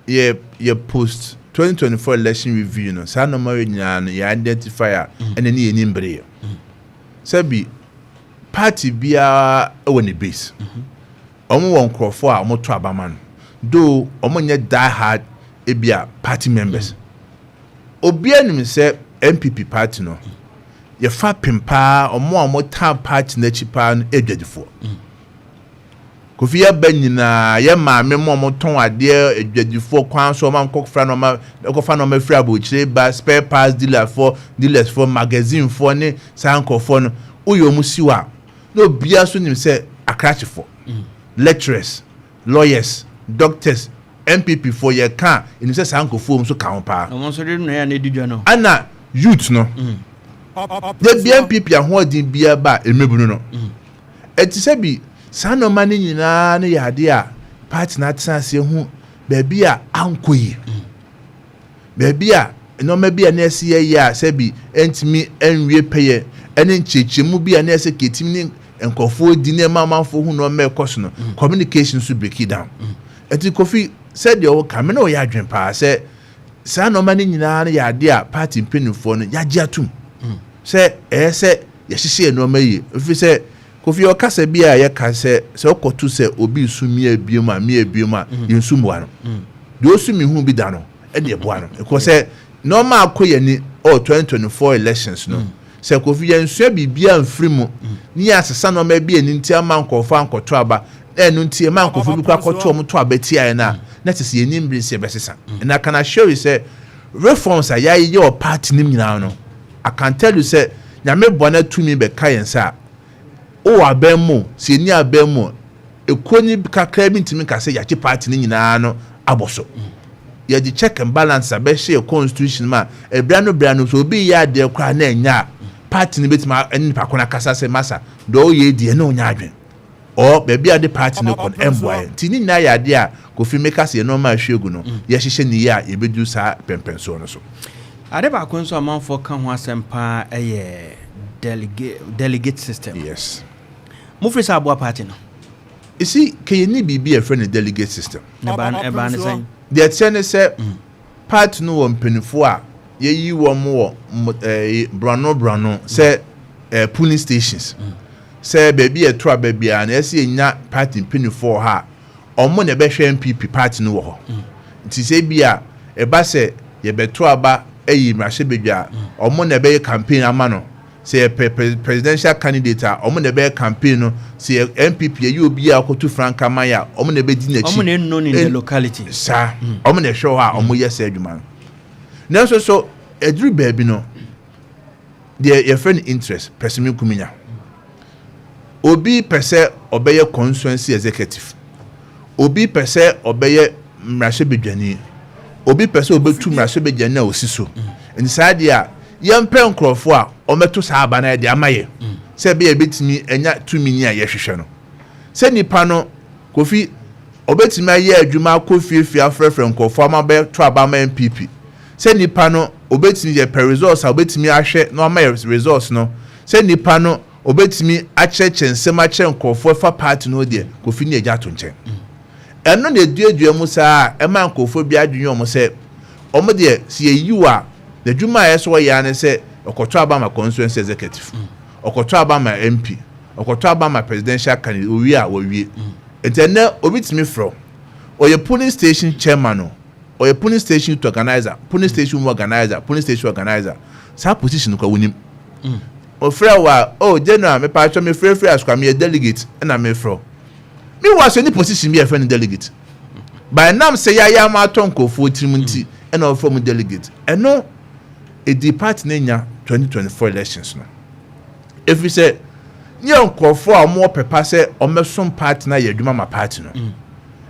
Speaker 2: yɛ post 2024 election review no, saa nneɛma yi nyinaa no yɛ identify a ɛna ne yɛ nim bere yɛ. Sɛbi, party biara wɔ ne base. Wɔn wɔ nkurɔfoɔ a wɔto aba ma no, though wɔn nyɛ die hard ebia party members. Obiara nim sɛ NPP party no, yɛfa pem paa, wɔn a wɔtaa party n'akyi paa no adwadifoɔ. Kofi, yɛba nyinaa, yɛ maame mu a wɔtɔn adeɛ, adwadifoɔ kwan so, wɔn akɔfa nneɛma, ɛkɔfa nneɛma firi abɔkyire ba, spare parts dealerfoɔ, dealersfoɔ, magazinefoɔ ne saa nkurɔfoɔ no, woyɛ wɔn si hɔ a, na obiara nso nim sɛ akrakyefoɔ, lecturers, lawyers, doctors, NPP foɔ yɛ ka a, ɛnim sɛ saa nkurɔfoɔ nso ka ho paa.
Speaker 1: Wɔn nso de nnua na edi dwa no.
Speaker 2: Ana youth no de bia NPP ahoɔden biara ba a, emebunu no ɛte sɛ bi. Saa nneɛma no nyinaa no yɛ adeɛ a party no atena ase ho baabi a ankɔ yie, baabi a nneɛma bi a na ɛsi yɛ yɛ a sɛbi ɛntumi ɛnwie pɛyɛ, ɛne nkyerɛkyerɛmu bi a na ɛsɛ kɛtimi ne nkurɔfoɔ di nneɛma amanfoɔ hu nneɛma ɛkɔ so no, communication nso break it down. Ɛti Kofi, sɛdeɛ ɔka me na ɔyɛ adwene paa sɛ saa nneɛma no nyinaa no yɛ adeɛ a party mpanimfoɔ no yɛagye atum sɛ ɛyɛ sɛ yɛhyehyɛ nneɛma yie, ɛfiri sɛ Kofi, ɔkasa bi a yɛka sɛ ɔkɔto sɛ obi nsu mmea ebiem a mmea ebiem a yɛnsu mmoa no deɛ, osu mi hu bi da no ɛde ɛboa no ɛkɔ sɛ nneɛma akɔ yɛn ni. Ɔɔ 2024 elections no, sɛ Kofi, yɛnsua biribiara mfiri mu ne yɛ asesa nneɛma bi ani nti ama nkɔfoɔ ankɔto aba, na ɛno nti ɛma nkɔfoɔ bi kɔ akɔto ɔmo to aba tia yɛn a, na kyerɛ sɛ yɛn nim sɛ yɛbɛsesa. And I can assure you sɛ reforms a yɛayɛ wɔ party nim nyinaa no, I can tell you sɛ Nyame bɔ na tumi bɛka yɛn nsa a, wowɔ abɛn mu sɛ yɛni abɛn mu, ekuo ni kakra bi ntumi nka sɛ yɛakye party no nyinaa no abɔ so. Yɛde check and balance abɛhyɛ yɛ constitution mu a, ebira no bira no so, obi yɛ adeɛ koraa na ɛnya a, party no bɛtumi ɛne nipa ko no akasa sɛ, masa deɛ ɔyɛ deɛ na ɔnya adwene ɔ baabi a de party no kɔ no ɛmboa yɛn. Nti ne nyinaa yɛ adeɛ a, Kofi, meka sɛ yɛn nneɛma ahwie gu no, yɛhyehyɛ ne yie a, yɛbɛduru saa pɛmpɛnsoɔ no so.
Speaker 1: Ade baako nso amanfoɔ ka ho asɛm paa ɛyɛ delegate system. Mofiri sɛ aboa party no?
Speaker 2: Esi kɛyɛ ni biribi a yɛfrɛ no delegate system.
Speaker 1: Na ɛbaa ne sɛn?
Speaker 2: Deɛ ɛteɛ ne sɛ party no wɔ mpanimfoɔ a yɛyi wɔn wɔ borɔno borɔno sɛ polling stations, sɛ baabi a ɛto aba biara na ɛsɛ yɛnya party mpanimfoɔ wɔ ha a ɔmo na ɛbɛhwɛ NPP party no wɔ hɔ. Nti sɛ bi a ɛba sɛ yɛbɛto aba ɛyi mmarahyɛbadwa a, ɔmo na ɛbɛyɛ campaign ama no. Sɛ yɛpɛ presidential candidate a, ɔmo na ɛbɛyɛ campaign no. Sɛ yɛ NPP yɛyi obi a ɔkɔto franka man a, ɔmo na ɛbɛdi n'akyi.
Speaker 1: Ɔmo na ɛno in the locality.
Speaker 2: Saa, ɔmo na ɛhwɛ hɔ a ɔmo yɛ sɛ adwuma no. Nanso so ɛduru baabi no, deɛ yɛfrɛ no interest pɛsɛmenkominya, obi pɛ sɛ ɔbɛyɛ constituency executive, obi pɛ sɛ ɔbɛyɛ Mmarahyɛbadwani, obi pɛ sɛ ɔbɛtu mmarahyɛbadwani a ɔsi so. Nti saa deɛ a, yɛmpɛ nkurɔfoɔ a ɔmɛto saa aba no de ama yɛ sɛ ɛbɛyɛ yɛbɛtumi anya tumi ni a yɛhwehwɛ no. Sɛ nipa no, Kofi, ɔbɛtumi ayɛ adwuma akɔ fiefie afrɛfrɛ nkurɔfoɔ ama bɛto aba ama NPP, sɛ nipa no ɔbɛtumi yɛpɛ results a, ɔbɛtumi ahwɛ na ɔama yɛ results no, sɛ nipa no ɔbɛtumi akyerɛkyerɛ nsɛm akyerɛ nkurɔfoɔ fa party no deɛ, Kofi, ne yɛgya ato nkyɛn. Ɛno na eduadua mu saa a ɛma nkurɔfoɔ bi adwene wɔn sɛ wɔn deɛ, si yɛyi wɔ a, n'adwuma a ɛsɛ ɔyɛ ano sɛ ɔkɔtɔ aba ma constituency executive, ɔkɔtɔ aba ma MP, ɔkɔtɔ aba ma presidential candidate, owie a wɔwie. Nti ɛnɛ obi tumi frɛ, ɔyɛ polling station chairman o, ɔyɛ polling station youth organizer, polling station organizer, polling station organizer, saa position kɔ wɔnim. Ɔfrɛ wɔ a, "Oh general, mepatwɛ, mefrɛfrɛ Asokwa, meyɛ delegate ɛna mefrɛ mi wɔ so." Ni position bi a yɛfrɛ no delegate, by nam sɛ yɛayɛ ama atɔ nkurɔfoɔ tirim nti ɛna ɔfrɛ mu delegate. Ɛno edi party ne nya 2024 elections no, ɛfiri sɛ nyɛ nkurɔfoɔ a wɔwɔ pɛpa sɛ wɔmɛsom party no, ayɛ adwuma ma party no.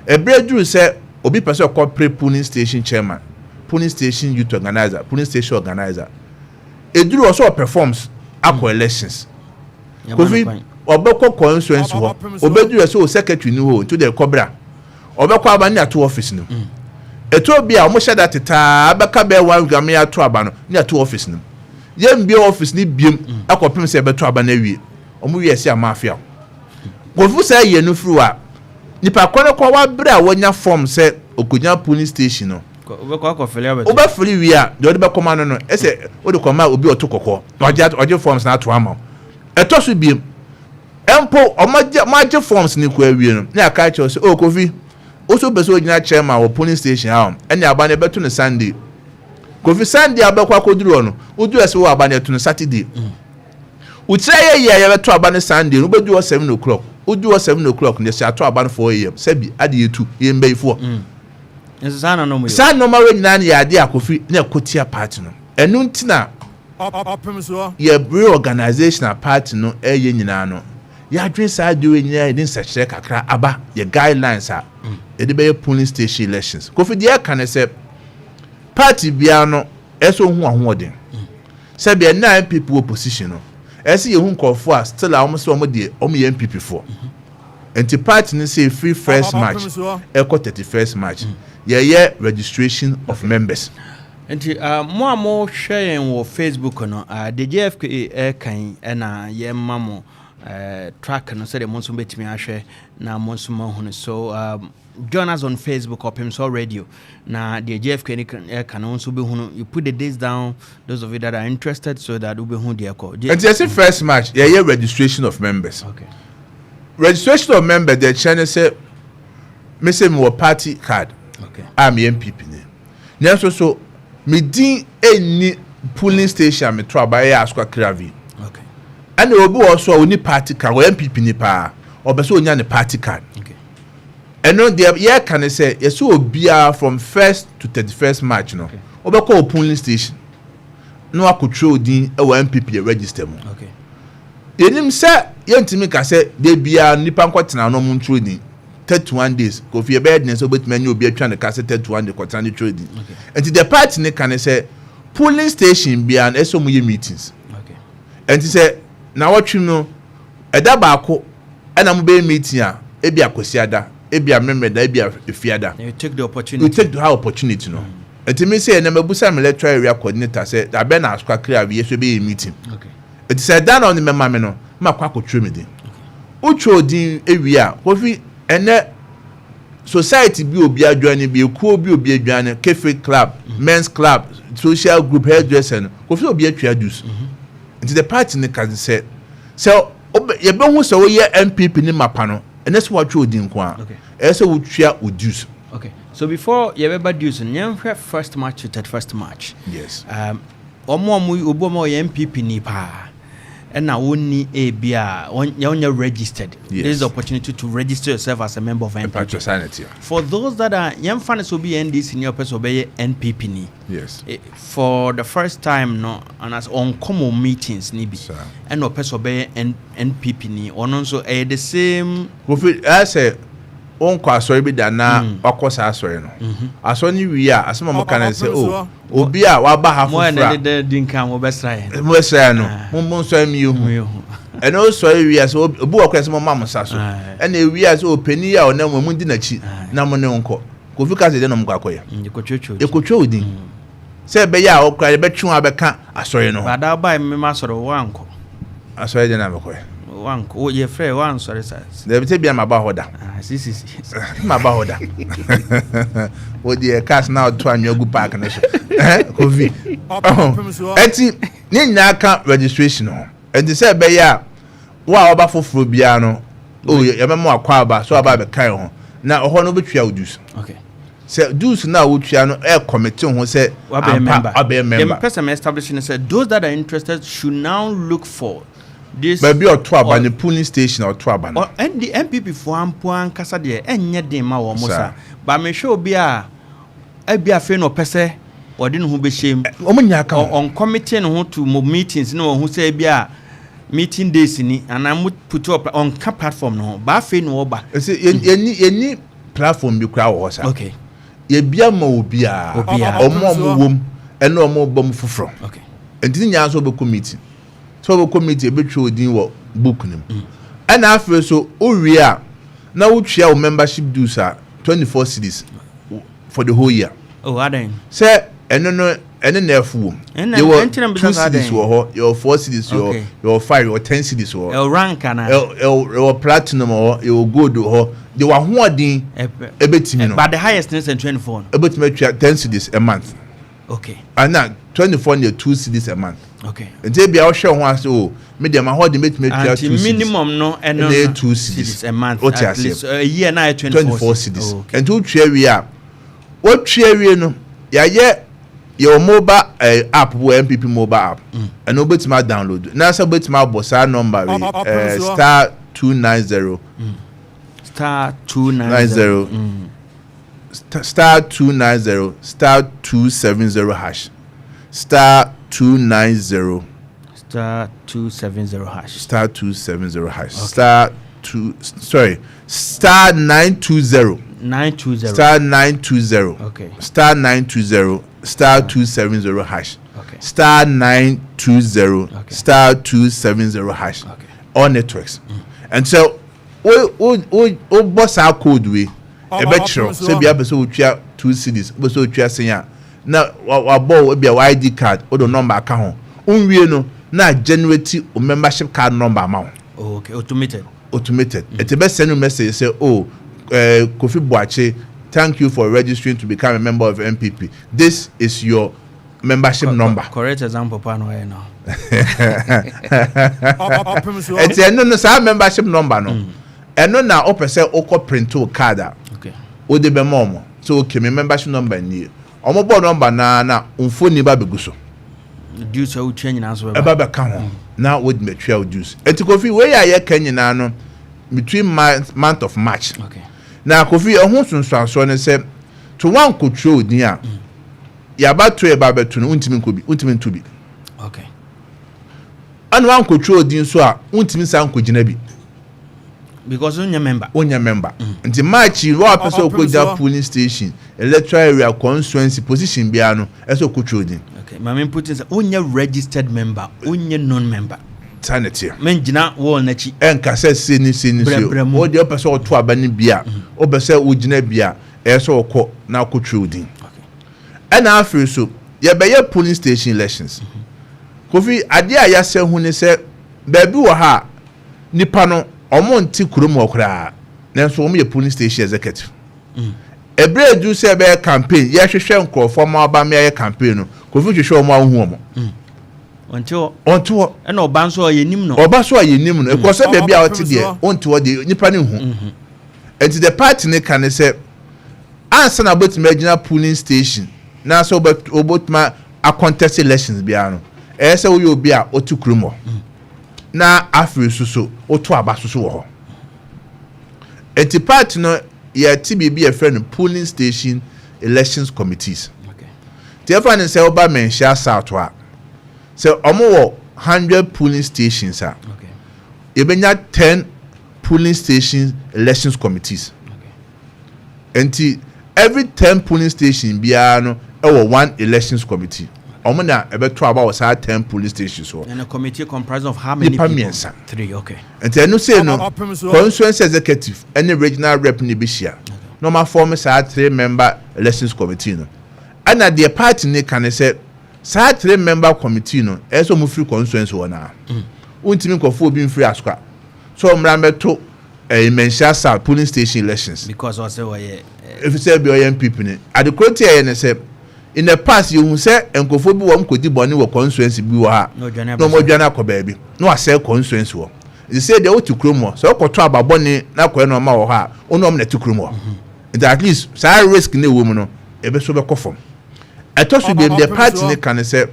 Speaker 2: Ɛberɛ duru sɛ obi pɛ sɛ ɔkɔ pre polling station chairman, polling station youth organizer, polling station organizer, eduru wɔ sɛ ɔpɛ forms akɔ elections, Kofi, ɔbɛkɔ constituency hɔ, ɔbɛduru sɛ o secretary ni hɔ, nti o de kɔbra, ɔbɛkɔ aba ne ato office no. Eto bi a wɔn hyɛ da tetaa abɛka bɛyɛ one week ame ato aba no ne ato office no, yɛn bie office ne biem akɔpem sɛ ɛbɛto aba no awie. Wɔn wie ɛsi ama afia. Kofi, sɛ ɛyɛ no firi wa nipa kɔ no kɔ wabere a wɔnya form sɛ okonya polling station no, wobɛfili wie a, deɛ ɔde bɛkɔma no, ɛsɛ wode kɔma obi ɔto kɔkɔɔ na ɔgye forms na ato ama wo. Ɛtɔ so biem mpo, ɔmo agye forms ne kɔ awie no, ne aka kyerɛ sɛ, "O Kofi, woso pɛ sɛ ogyina chairman wɔ polling station ha, ɛne aba no ɛbɛto no Sunday." Kofi, Sunday abɛkɔ akɔduru hɔ no, woduru ɛsɛ wɔ aba no ɛto no Saturday. Wotiri ayɛ yie a yɛbɛto aba no Sunday no, wobɛdu hɔ 7 o'clock. Wodu hɔ 7 o'clock no, yɛsɛ ato aba no 4 a.m. Sɛbi, ade yɛtu yɛ mbɛyifoɔ.
Speaker 1: Saa
Speaker 2: nneɛma wɔ nyinaa no yɛ ade a, Kofi, ne ɛkɔ tia party no. Ɛno nti na yɛ reorganization a party no ɛyɛ nyinaa no, yɛadwene saa adeɛ wɔ nyinaa, yɛde nsɛkyerɛ kakra aba yɛ guidelines a yɛde bɛyɛ polling station elections. Kofi, deɛ ɛka ne sɛ party biara no ɛsɛ ohun ahoɔden. Sɛbi, ɛna NPP wɔ position no, ɛsɛ yɛhu nkurɔfoɔ a still a wɔn sɛ wɔn deɛ wɔn yɛ NPP foɔ. Nti party no sɛ free 1st March ɛkɔ 31st March, yɛyɛ registration of members.
Speaker 1: Nti mo a mohwɛ yɛn wɔ Facebook no, de JFK ɛkan ɛna yɛma mo track no sɛdeɛ mo nso bɛtumi ahwɛ na mo nso mahunu. So join us on Facebook, Ɔpemsoɔ Radio, na deɛ JFK ne ɛka no nso bɛhunu. You put the dates down, those of you that are interested, so that wobɛhu deɛ ɛkɔ.
Speaker 2: Nti yɛsɛ 1st March yɛyɛ registration of members. Registration of members deɛ, kyerɛ ne sɛ me sɛ mewɔ party card a meyɛ NPP ni, nanso so me din ɛnni polling station a meto aba, ɛyɛ Asokwa Kravi. Ɛna obi wɔ so a oni party card, ɔyɛ NPP ni paa, ɔbɛ sɛ onya ne party card. Ɛno deɛ, yɛka ne sɛ yɛsɛ obiara from 1st to 31st March no, wobɛkɔ wɔ polling station na wakɔtwerɛ odin ɛwɔ NPP register mu. Yɛnim sɛ yɛntumi ka sɛ de biara nipa nkɔtena no ɔmo ntwerɛ din 31 days. Kofi, yɛbɛyɛ den sɛ wobɛtumi anya obi atwa ne ka sɛ 31 days kɔtena ne twerɛ din? Nti the party ne ka ne sɛ polling station biara no, ɛsɛ ɔmo yɛ meetings. Nti sɛ nawɔtwe no ɛda baako ɛna mo bɛyɛ meeting a, ebi Akwasiada, ebi Amemeda, ebi Efiada.
Speaker 1: You take the opportunity.
Speaker 2: You take the opportunity no. Nti mi sɛ ɛnna mabusa mi electoral area coordinator sɛ abɛ na Asokwa kiri a yɛ so bɛyɛ meeting. Nti sɛ ɛda na ɔne mɛma mi no, ma kɔ akɔtwerɛ mi din. Wotwerɛ din ewie a, Kofi, ɛnɛ society bi obi adwane bi, ekuo bi obi adwane, cafe club, men's club, social group, hairdresser no, Kofi, obi atwa dues. Nti the party ne ka sɛ yɛbɛhu sɛ woyɛ NPP ne mapa no, ɛnɛ sɛ watwerɛ odin nko a, ɛyɛ sɛ wotua o dues.
Speaker 1: Okay, so before yɛbɛba dues no, yɛnhwɛ 1st March to 31st March.
Speaker 2: Yes.
Speaker 1: Ɔmo a mo obi ɔmo a ɔyɛ NPP ni paa ɛna wɔnni ebi a wɔnyɛ registered, this is the opportunity to register yourself as a member of NPP.
Speaker 2: Mpatwɛ sanity.
Speaker 1: For those that are, yɛmfa no sɛ obi yɛ NDC ni, ɔpɛ sɛ ɔbɛyɛ NPP ni for the first time no, anaasɛ ɔnkɔ meetings ni bi, ɛna ɔpɛ sɛ ɔbɛyɛ NPP ni, ɔno nso ɛyɛ the same?
Speaker 2: Kofi, ɛyɛ sɛ Wonkɔ asɔre bi da na wakɔ saa asɔre no. Asɔre no wie a, asɛm a wɔka no sɛ, "O, obi a waba ha
Speaker 1: mo
Speaker 2: foforɔ
Speaker 1: ɛna
Speaker 2: a
Speaker 1: de di nkan mo bɛsra yɛn.
Speaker 2: Mobɛsra yɛn no, mo nsɔre mi yɛhu." Ɛna wosɔre wie a, sɛ obi wɔ kora sɛ moma mo nsa so. Ɛna ewie a, sɛ ɔpanin yi a ɔnam mu, mundi n'akyi na mo ne wo nkɔ. Kofi ka sɛ deɛ na ɔmo kɔ akɔyɛ?
Speaker 1: Yɛkɔtwatwa.
Speaker 2: Yɛkɔtwa wo din sɛ ɛbɛyɛ a ɔkora yɛbɛtwe wo abɛka asɔre no ho.
Speaker 1: Bada ɔbaa mmema asɔre, wankɔ.
Speaker 2: Asɔre deɛ na mekɔɛ?
Speaker 1: Wankɔ. Yɛfrɛ wansɔre sa.
Speaker 2: Dabi, sɛ bia maba hɔ da.
Speaker 1: Ah, sisi.
Speaker 2: Maba hɔ da. Wo deɛ, cars na ɔto anwea gu park no so. Kofi, ɛnti ne nyinaa ka registration ho. Ɛnti sɛ ɛbɛyɛ a wo a wɔba foforɔ biara no o, yɛbɛma wakɔ aba so aba abɛka yɛn ho na ɔhɔ no wobɛtua wo dues. Sɛ dues no a wotua no, ɛ commit ho sɛ
Speaker 1: wabɛyɛ
Speaker 2: ampa
Speaker 1: member.
Speaker 2: Wabɛyɛ member.
Speaker 1: The person establish ne sɛ those that are interested should now look for this.
Speaker 2: Baabi a ɔto aba ne polling station a ɔto aba no.
Speaker 1: Ɛndi NPP foɔ ampo ankasa deɛ, ɛnyɛ den ma wɔn
Speaker 2: Saa.
Speaker 1: sa ba mehwɛ obi a ebi afei na ɔpɛ sɛ ɔde ne ho bɛhyɛ mu.
Speaker 2: Wɔn nyinaa ka ho.
Speaker 1: Ɔncommit ne ho to mo meetings ne wɔn ho sɛ ebi a meeting days ni anaa mo put up, ɔnka platform no ho ba, afei na ɔba.
Speaker 2: Ɛsɛ yɛni platform bi koraa wɔ hɔ sa. Yɛbia ma obiara.
Speaker 1: Obiara.
Speaker 2: Ɔmo a ɔmo wom ɛne ɔmo bɔ mu foforɔ. Nti ne nyinaa nso wobɛkɔ meeting, sɛ wobɛkɔ meeting, ebɛtwa odin wɔ book no mu. Ɛna afei so wowie a, na wotua wo membership dues a 24 cedis for the whole year.
Speaker 1: Oh, adan?
Speaker 2: Sɛ ɛno no, ɛne na ɛfo wom.
Speaker 1: Ɛna-
Speaker 2: Yɛwɔ
Speaker 1: ɛnti na mbisa
Speaker 2: 2
Speaker 1: saa
Speaker 2: cedis
Speaker 1: dɛn?
Speaker 2: wɔ hɔ, yɛwɔ 4 cedis wɔ hɔ, yɛwɔ 5, yɛwɔ 10 cedis wɔ hɔ.
Speaker 1: Ɛwɔ rank ana?
Speaker 2: Ɛwɔ platinum wɔ hɔ, yɛwɔ gold wɔ hɔ de wahoɔden ɛbɛtumi no.
Speaker 1: But the highest ne sɛ 24 no?
Speaker 2: Ɛbɛtumi atua 10 cedis a month. Ana 24 no yɛ 2 cedis a month. Nti ebia ɔhwɛ ho ase o, me deɛ ma ahoɔden bɛtumi atua
Speaker 1: Anti
Speaker 2: 2 cedis.
Speaker 1: minimum no ɛno
Speaker 2: Ɛna yɛ
Speaker 1: no
Speaker 2: 2 cedis.
Speaker 1: a month.
Speaker 2: Wote
Speaker 1: At
Speaker 2: aseɛ.
Speaker 1: least a year na yɛ 24
Speaker 2: 24 cedis.
Speaker 1: Oh, okay.
Speaker 2: Nti wotua wie a, wotua wie no, yɛayɛ yɛwɔ mobile app wɔ NPP mobile app. Ɛno wobɛtumi adownload na sɛ wobɛtumi abɔ saa number wei, *290
Speaker 1: Star 290.
Speaker 2: 90 *290 *270#, *290
Speaker 1: *270#.
Speaker 2: *270#, star two, sorry, *920.
Speaker 1: 920.
Speaker 2: *920. *920 *270#. *920 *270#. All networks. And so wo wo wo wo bɔ saa code wei, ɛbɛkyerɛw sɛ bia pɛ sɛ wotua 2 cedis, wopɛ sɛ wotua sen a, na wabɔ wo ebia wo ID card, wode number aka ho. Wonwie no na generate wo membership card number ama wo.
Speaker 1: Oh, okay, automated.
Speaker 2: Automated. Ɛti bɛ send you message say, "Oh, Kofi Boakye, thank you for registering to become a member of NPP. This is your membership number."
Speaker 1: Correct example pa no ɔyɛ no.
Speaker 2: Ɛti ɛno no, saa membership number no, ɛno na wopɛ sɛ wokɔ print wo card a, wode bɛma ɔmo so, "Okay, me membership number nie." Ɔmo bɔ number naa na mfoni ba bɛgu so.
Speaker 1: Dues a wotua nyinaa so bɛba.
Speaker 2: Ɛba bɛka ho na wode bɛtua wo dues. Ɛnti Kofi, wei a yɛka nyinaa no between month of March. Na Kofi, ɛho sunsuansoɔ ne sɛ to wankɔtwerɛ wo din a, yɛabato yɛ ba bɛto no, wontumi nkɔ bi, wontumi nto bi. Ɛna wankɔtwerɛ wo din so a, wontumi nsa nkɔgyina bi.
Speaker 1: Because wonyɛ member.
Speaker 2: Wonyɛ member. Nti March yi, wɔn a pɛ sɛ ɔkɔgyina polling station, electoral area, constituency position biara no, ɛsɛ ɔkɔtwerɛ wo din.
Speaker 1: Okay, maame put in sɛ wonyɛ registered member, wonyɛ known member.
Speaker 2: Saa na ɛteɛ.
Speaker 1: Mengyina wall n'akyi.
Speaker 2: Ɛnka sɛ se ne se ne se.
Speaker 1: Brɛbrɛ mu.
Speaker 2: O deɛ, wopɛ sɛ ɔto aba no bi a, wopɛ sɛ wogyina bi a, ɛyɛ sɛ ɔkɔ na akɔtwerɛ wo din. Ɛna afei so yɛbɛyɛ polling station elections. Kofi, adeɛ a yɛasɛ hu ne sɛ baabi wɔ ha a nipa no ɔmo nte kurom hɔ koraa, nanso ɔmo yɛ polling station executive. Ebere edu sɛ ɛbɛyɛ campaign, yɛhwehwɛ nkurɔfoɔ ma ɔba mmea yɛ campaign no, Kofi, hwehwɛ ɔmo ahu ɔmo.
Speaker 1: Ɔnte hɔ.
Speaker 2: Ɔnte hɔ.
Speaker 1: Ɛna ɔba nso a, yɛnim no.
Speaker 2: Ɔba so a yɛnim no, ɛkɔ sɛ baabi a ɔte deɛ, ɔnte hɔ deɛ, nipa ne hu. Nti the party ne ka ne sɛ ansa na wobɛtumi agyina polling station na sɛ wobɛtumi acontest elections biara no, ɛyɛ sɛ woyɛ obi a ɔte kurom hɔ na afei so so woto aba so so wɔ hɔ. Nti party no yɛte biribi yɛfrɛ no polling station elections committees. Nti ɛfa ne sɛ woba Manhyia South a, sɛ ɔmo wɔ 100 polling stations a, yɛbɛnya 10 polling station elections committees. Nti every 10 polling station biara no ɛwɔ one elections committee. Ɔmo na ɛbɛto aba wɔ saa 10 polling stations hɔ.
Speaker 1: And a committee comprised of how many
Speaker 2: Nipa
Speaker 1: people?
Speaker 2: mmiɛnsa.
Speaker 1: Three, okay.
Speaker 2: Nti ɛno sei no,
Speaker 3: Ɔpem so.
Speaker 2: constituency executive ɛne regional rep ne bi hyia na ɔmo aform saa three member elections committee no. Ɛna deɛ party ne ka ne sɛ saa three member committee no, ɛyɛ sɛ ɔmo firi constituency hɔ naa. Wontumi nkɔfo obi nfiri Asokwa so ɔmmra mbɛto ɛyɛ Manhyia South polling station elections
Speaker 1: because ɔsɛ wɔyɛ
Speaker 2: efisɛ bi ɔyɛ NPP ne adekoro ti ɛyɛ ne sɛ in the past, yehu sɛ nkurɔfoɔ bi wɔn kɔdi bɔne wɔ constituency bi wɔ ha
Speaker 1: Na ɔdwane
Speaker 2: na
Speaker 1: aba.
Speaker 2: wɔn adwane akɔ baabi na wasɛe constituency hɔ. Nti sɛ deɛ wote kurom hɔ sɛ wokɔtɔ aba bɔne na akɔyɛ nneɛma wɔ hɔ a, wɔn na wɔn na ɛte kurom hɔ. Nti at least saa risk ne ɛwɔ mu no, ebe so bɛkɔ fam. Ɛtɔ so bi, deɛ party ne ka ne sɛ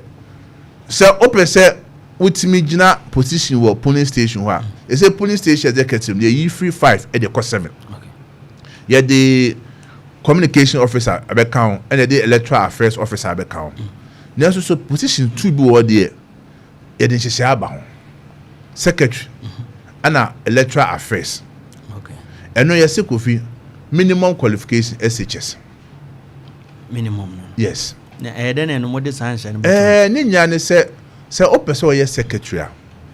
Speaker 2: wopɛ sɛ wotumi gyina position wɔ polling station hɔ a, ɛsɛ polling station executive deɛ, yi firi five ɛde kɔ seven. Yɛde communication officer abɛka ho, ɛna yɛde electoral affairs officer abɛka ho. Nanso so position two bi wɔ hɔ deɛ, yɛde nhyehyɛ aba ho, secretary ɛna electoral affairs. Ɛno yɛsɛ, Kofi, minimum qualification SHS.
Speaker 1: Minimum no?
Speaker 2: Yes.
Speaker 1: Na ɛyɛ dɛ na ɛno mode saa nhyɛ no?
Speaker 2: Ne nyinaa ne sɛ wopɛ sɛ ɔyɛ secretary a,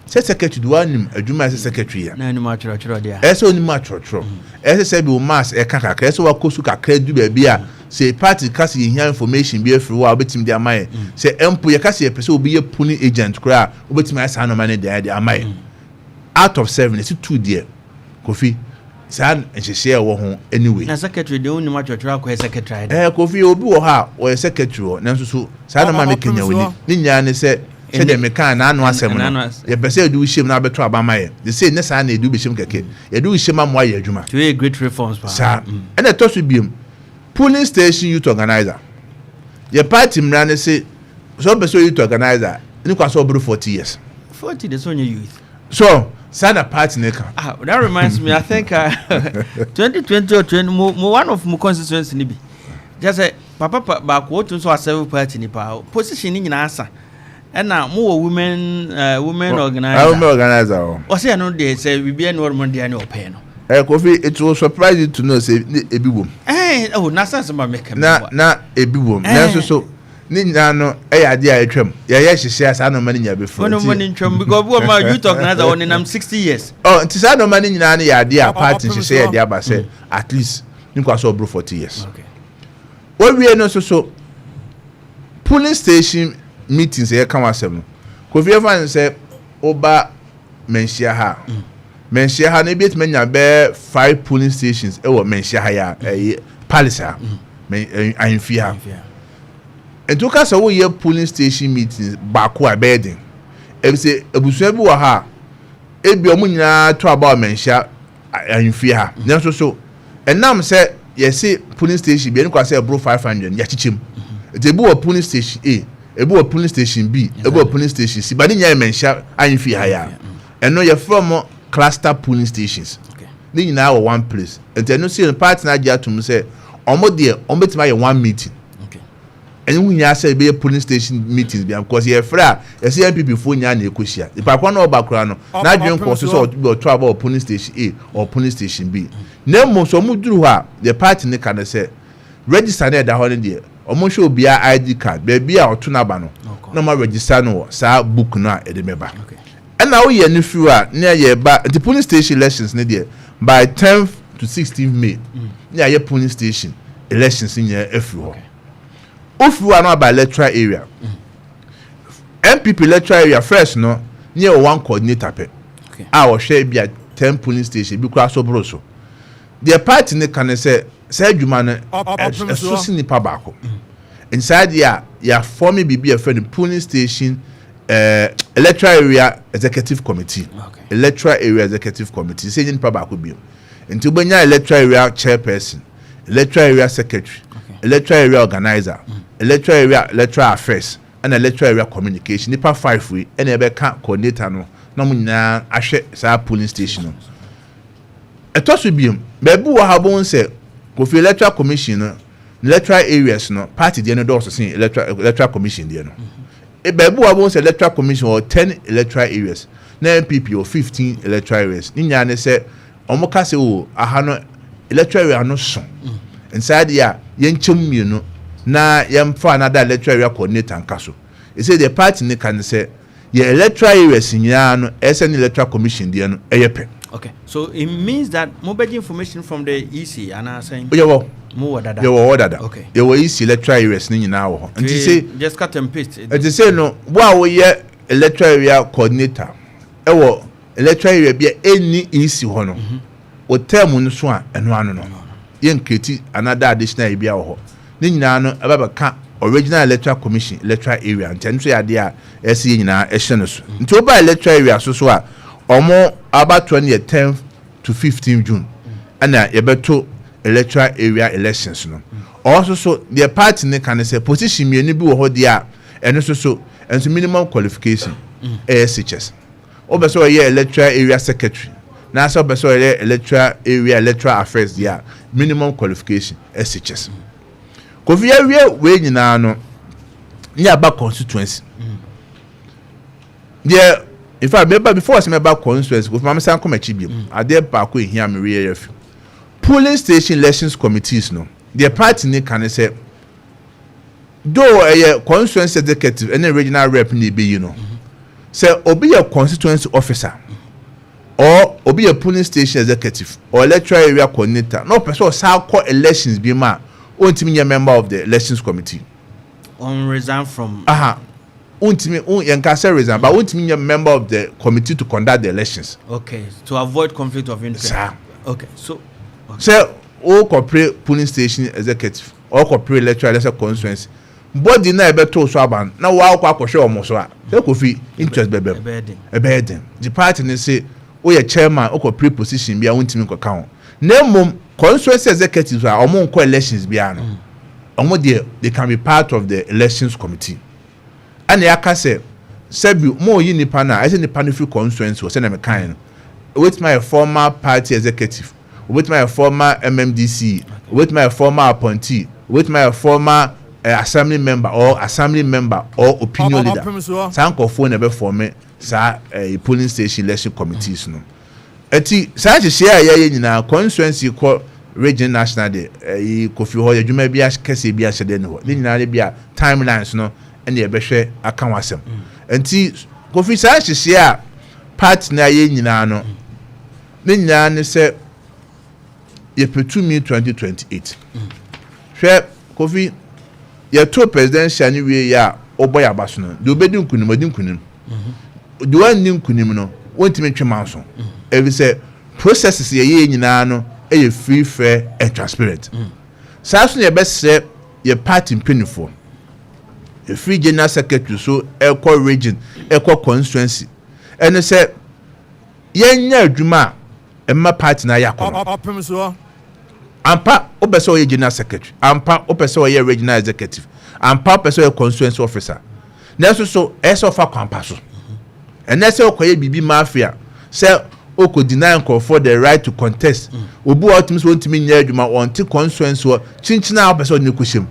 Speaker 2: sɛ secretary de wanim adwuma a ɛsɛ secretary yɛ.
Speaker 1: Na anim atwerɛtwerɛ deɛ a.
Speaker 2: Ɛsɛ sɛ onim atwerɛtwerɛ, ɛsɛ sɛ bi o maths ɛka kakra, ɛsɛ wakɔ so kakra du baabi a sɛ party ka sɛ yɛhia information bi afiri hɔ a, wobɛtumi de ama yɛ. Sɛ mpo yɛka sɛ yɛpɛ sɛ obi yɛ polling agent koraa a, wobɛtumi ayɛ saa nɔɔma no de ama yɛ. Out of seven, ɛsi two deɛ, Kofi, saa nhyehyɛ a ɛwɔ ho anyway.
Speaker 1: Na secretary deɛ, wonim atwerɛtwerɛ akɔyɛ secretary dɛ?
Speaker 2: Kofi, obi wɔ hɔ a ɔyɛ secretary hɔ, nanso so saa nɔɔma mi kenya w'ani ne nyinaa ne sɛ sɛdeɛ meka n'ano asɛm no,
Speaker 1: n'ano asɛm.
Speaker 2: Yɛpɛ sɛ yɛde wo hyɛm na abɛto aba ma yɛ de sɛ ne saa na yɛde wo bɛhyɛm kɛkɛ, yɛde wo hyɛm ama woayɛ adwuma.
Speaker 1: To yɛ great reforms paa.
Speaker 2: Saa. Ɛna ɛtɔ so biem, polling station youth organizer, yɛ party mmara ne se sɛ ɔpɛ sɛ ɔyɛ youth organizer ne kwa sɛ ɔboro 40 years.
Speaker 1: 40 de sɛ ɔnyɛ youth.
Speaker 2: So saa na party ne ka.
Speaker 1: Ah, that reminds me, I think 2020 or 20, mo one of mo constituency ni bi. Just sɛ papa pa, baako wotu nso aserve party ni paa, position ni nyinaa asa. Ɛna mo wɔ women organizer.
Speaker 2: Women organizer o.
Speaker 1: Ɔsɛ ɛno deɛ, sɛ biribi ɛni wɔn mo deɛ ne ɔpɛ no.
Speaker 2: Kofi, it will surprise you to know say ne ebi wom.
Speaker 1: Oh, na sɛ ma mɛka mi
Speaker 2: Na
Speaker 1: wa.
Speaker 2: na ebi wom. Nanso so ne nyinaa no ɛyɛ adeɛ a atwam, yɛyɛ hyehyɛ a saa nneɛma no nyinaa bɛfiri.
Speaker 1: Wɔn mo ni ntwam because obi wɔ ma youth organizer wɔ nenam 60 years.
Speaker 2: Ɔ nti saa nneɛma no nyinaa no yɛ adeɛ a party
Speaker 3: Ɔpem
Speaker 2: nhyehyɛ
Speaker 3: so.
Speaker 2: yɛ de aba sɛ at least ne nkwa sɛ ɔboro 40 years. Wɔwie no nso so, polling station meetings yɛ ka wɔn asɛm no, Kofi, yɛfa no sɛ ɔba Manhyia ha, Manhyia ha no, ebi etumi anya bɛɛ five polling stations ɛwɔ Manhyia ha yɛ a ɛyɛ palace ha, mɛ ɛɛ ahemfie ha. Nti woka sɛ woyɛ polling station meetings baako a, ɛbɛyɛ den ebi sɛ abusua bi wɔ ha a ebi ɔmo nyinaa to aba wɔ Manhyia ahemfie ha. Nanso so ɛnam sɛ yɛsi polling station bi ɛne kwa sɛ ɛboro 500, yɛakyekyɛ mu, nti ebi wɔ polling station A, ebi wɔ polling station B, ebi wɔ polling station C, ba ne nyinaa yɛ Manhyia ahemfie ha yɛ a, ɛno yɛfrɛ mo cluster polling stations. Ne nyinaa wɔ one place. Nti ɛno si no, party na agye atum sɛ ɔmo deɛ, ɔmo bɛtumi ayɛ one meeting. Ɛno ho nyinaa sɛ ɛbɛyɛ polling station meetings bi, because yɛfrɛ a, yɛsɛ NPP foɔ nyinaa na ɛkɔhyia. Nipa kwan na ɔba koraa no, n'adwene nkɔ so sɛ ɔtɔ aba wɔ polling station A or polling station B. Na mmom sɛ ɔmo duru hɔ a, deɛ party ne ka no sɛ register no ɛda hɔ no deɛ, ɔmo hwɛ obiara ID card baabi a ɔto n'aba no na ɔmo register no wɔ saa book no a yɛde bɛba. Ɛna woyɛ no firi a ne yɛ ba. Nti polling station elections ne deɛ, by 10th to 16th May ne yɛ polling station elections nyinaa afiri hɔ. Ofiri hɔ a, na aba electoral area. NPP electoral area first no, ne yɛ wɔ one coordinator pɛ a ɔhwɛ bi a 10 polling station bi koraa so boro so. Deɛ party ne ka ne sɛ sɛ adwuma no ɛso si nipa baako nsaa deɛ a, yɛaform biribi a yɛfrɛ no polling station electoral area executive committee. Electoral area executive committee sɛ nye nipa baako bio, nti wobɛnya electoral area chairperson, electoral area secretary, electoral area organizer, electoral area electoral affairs, ɛna electoral area communication. Nipa five wei ɛna ɛbɛka coordinator no na wɔn nyinaa ahwɛ saa polling station no. Ɛtɔ so biem, baabi wɔ ha bɔn sɛ, Kofi, Electoral Commission no electoral areas no, party deɛ no dɔɔso sen Electoral Commission deɛ no. Baabi wɔ ha bɔn sɛ Electoral Commission wɔ 10 electoral areas na NPP wɔ 15 electoral areas. Ne nyinaa ne sɛ wɔn ka sɛ o aha no electoral area no so. Nsaa deɛ a, yɛnkyɛ mu mmienu na yɛmfa another electoral area coordinator nka so. Ɛsei deɛ party no ka ne sɛ, yɛ electoral areas nyinaa no, ɛyɛ sɛ ne Electoral Commission deɛ no ɛyɛ pɛ.
Speaker 1: Okay, so it means that mobɛgye information from the EC anaasɛn?
Speaker 2: Yɛwɔ.
Speaker 1: Mowɔ dada?
Speaker 2: Yɛwɔ hɔ dada. Yɛwɔ EC electoral areas no nyinaa wɔ hɔ. Nti sɛ
Speaker 1: just cut and paste.
Speaker 2: Nti sɛ no, wo a woyɛ electoral area coordinator ɛwɔ electoral area bi a ɛnni EC hɔ no, wo term no so a, ɛno ano no, yɛn create another additional area wɔ hɔ. Ne nyinaa no ɛba bɛka original Electoral Commission electoral area. Nti ɛno nso yɛ adeɛ a ɛsɛ yɛn nyinaa ɛhyɛ no so. Nti woba electoral area so a, ɔmo abatoɔ no yɛ 10 to 15 June, ɛna yɛbɛto electoral area elections no. Ɔwɔ so deɛ party ne ka ne sɛ position mmienu bi wɔ hɔ deɛ a, ɛno nso so ɛnso minimum qualification ɛyɛ SHS. Wopɛ sɛ ɔyɛ electoral area secretary na sɛ wopɛ sɛ ɔyɛ electoral area electoral affairs deɛ a, minimum qualification SHS. Kofi, yɛwie wei nyinaa no, ne aba constituency deɛ. In fact, meba before sɛ mɛba constituency, Kofi, maame san kɔ m'akyi biom. Adeɛ baako ehia mi reyɛ yɛ fi polling station elections committees no deɛ, party ne ka ne sɛ, though ɛyɛ constituency executive ɛne regional rep na ebeyi no, sɛ obi yɛ constituency officer or obi yɛ polling station executive or electoral area coordinator na ɔpɛ sɛ ɔsan kɔ elections bi mu a, ɔntumi nyɛ member of the elections committee.
Speaker 1: On resign from.
Speaker 2: Aha, wontumi yɛn ka sɛ resign, but wontumi nyɛ member of the committee to conduct the elections.
Speaker 1: Okay, to avoid conflict of interest.
Speaker 2: Saa.
Speaker 1: Okay, so.
Speaker 2: Sɛ wokɔpere polling station executive or kɔpere electoral election constituency body na ɛbɛto so aba no na wakɔ akɔhwɛ wɔn so a, sɛ Kofi, interest bɛbɛ mu.
Speaker 1: Ɛbɛyɛ den.
Speaker 2: Ɛbɛyɛ den. The party ne se woyɛ chairman, wokɔpere position bi a, wontumi nkɔka ho, na mmom constituency executives a ɔmo nkɔ elections biara no, ɔmo deɛ, they can be part of the elections committee. Ɛna yɛaka sɛ, sɛbi mo yi nipa no a, ɛsɛ nipa no firi constituency wɔ sɛnea mekan no, obetumi ayɛ former party executive, obetumi ayɛ former MMDC, obetumi ayɛ former appointee, obetumi ayɛ former assembly member or assembly member or opinion leader. Saa nkɔfoɔ na ɛbɛ form saa polling station election committees no. Eti saa nhyehyɛ a yɛyɛ nyinaa, constituency kɔ region, national de, ɛyi Kofi, hɔ adwuma bi kɛseɛ bi ahyɛ de ne hɔ ne nyinaa de bi a timelines no ɛna yɛbɛhwɛ aka ho asɛm. Nti Kofi, saa nhyehyɛ a party na yɛ nyinaa no, ne nyinaa ne sɛ yɛpɛ tumi 2028. Hwɛ Kofi, yɛto presidential ne wie yɛ a, ɔbɔ yɛ aba so no deɛ, obɛdi nkunim, ɔdi nkunim deɛ, wɔnni nkunim no, wɔntumi ntwe man so, ɛfiri sɛ processes yɛyɛ nyinaa no ɛyɛ free, fair and transparent. Saa so na yɛbɛsrɛ yɛ party mpanimfoɔ, efiri general secretary so ɛkɔ region, ɛkɔ constituency, ɛne sɛ yɛnyɛ adwuma a ɛma party na ayɛ akɔnɔ. Ampa, wopɛ sɛ ɔyɛ general secretary, ampa, wopɛ sɛ ɔyɛ regional executive, ampa, wopɛ sɛ ɔyɛ constituency officer, nanso so ɛyɛ sɛ ɔfa kwampa so. Ɛnɛ sɛ ɔkɔyɛ biribi mafia sɛ ɔkɔ deny nkurɔfoɔ the right to contest. Obi wa ɔtumi sɛ ɔntumi nyɛ adwuma, ɔnte constituency hɔ kyinkyin a, ɔpɛ sɛ ɔde ne kɔ hyɛm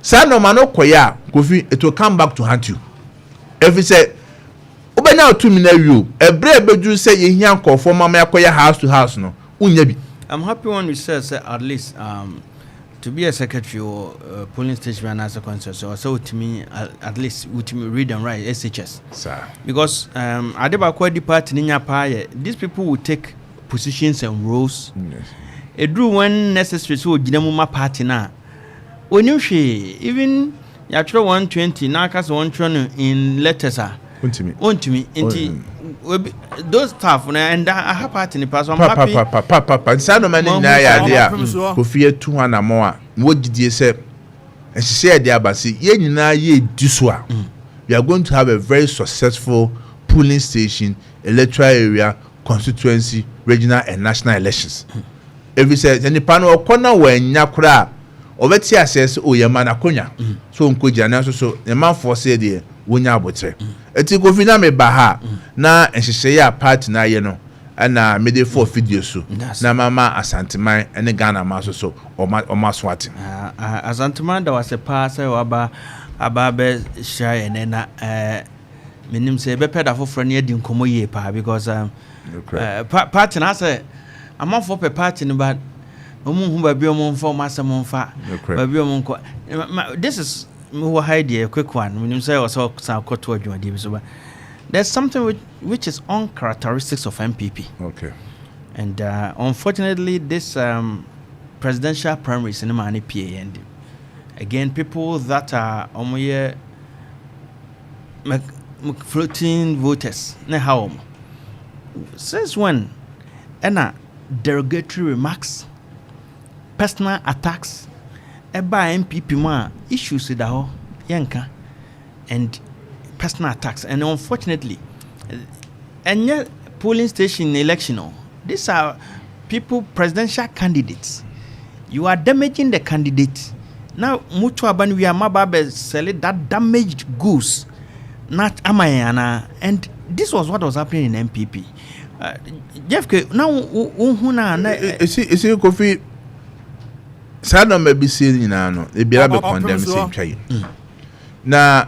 Speaker 2: saa nɔɔma no kɔyɛ a, Kofi, it will come back to haunt you, efi sɛ wobɛnya ɔtumi na awie o, ɛbrɛ ɛbɛduru sɛ yɛhia nkurɔfoɔ mama yɛakɔyɛ house to house no, wonya bi.
Speaker 1: I'm happy when you said, say at least to be a secretary or polling station and as a constituency or so to me, at least with me read and write SHS.
Speaker 2: Sir.
Speaker 1: Because ade baako adi party ni nya paa yɛ, these people will take positions and roles. Eduru when necessary so ogyina mu ma party na onim hwee, even yɛatwerɛ 120 na aka sɛ wɔntwerɛ no in letters a,
Speaker 2: Wontumi.
Speaker 1: Wontumi. Nti those staff no and aha party ni pa so, I'm
Speaker 2: pa
Speaker 1: happy.
Speaker 2: Pa pa pa pa pa, saa nneɛma no nyinaa yɛ adeɛ a Kofi atu ho anammɔn a mewɔ gyidie sɛ nhyehyɛ yɛde aba se yɛn nyinaa yɛdi so a, we are going to have a very successful polling station, electoral area, constituency, regional and national elections, efi sɛ nipa no ɔkɔ na wɔanya koraa, ɔbɛte aseɛ sɛ oyɛ ma n'akonnwa so nko gyina, nanso so ne manfoɔ sɛ deɛ wonya abotire. Eti Kofi, na meba ha na nhyehyɛeɛ a party na ayɛ no, ɛna mede fɔ video so na mama Asanteman ne Ghana ma so ɔma so ate.
Speaker 1: Asanteman da wase paa sɛ waba aba bɛhyira yɛn nɛ na menim sɛ yɛbɛpɛ da foforɔ ne yɛdi nkɔmmɔ yie paa, because party no asɛ amanfoɔ pɛ party no, but Ɔmo nhu baabi a ɔmo mfa ɔmo asɛm mfa,
Speaker 2: Nokorɛ.
Speaker 1: baabi a ɔmo nkɔ. This is mewɔ ha yi deɛ, quick one. Menim sɛ ɔsɛ ɔsan kɔto adwumadeɛ bi so ba, there's something which is uncharacteristics of NPP. And unfortunately, this presidential primaries in the PA, and again, people that are ɔmo yɛ floating voters ne ha wɔn. Since when ɛna derogatory remarks, personal attacks ɛbaa NPP mu a issues da hɔ yɛnka, and personal attacks? And unfortunately, ɛnyɛ polling station election o. These are people, presidential candidates. You are damaging the candidate. Now mutu aba no wie a, maba abɛ sell that damaged goods na ama yɛn anaa? And this was what was happening in NPP. Jeff K, na wohu na na
Speaker 2: Esi Kofi, saa nɔɔma bi sie nyinaa no, ebiara bɛ condemn sɛ ntwa yi. Na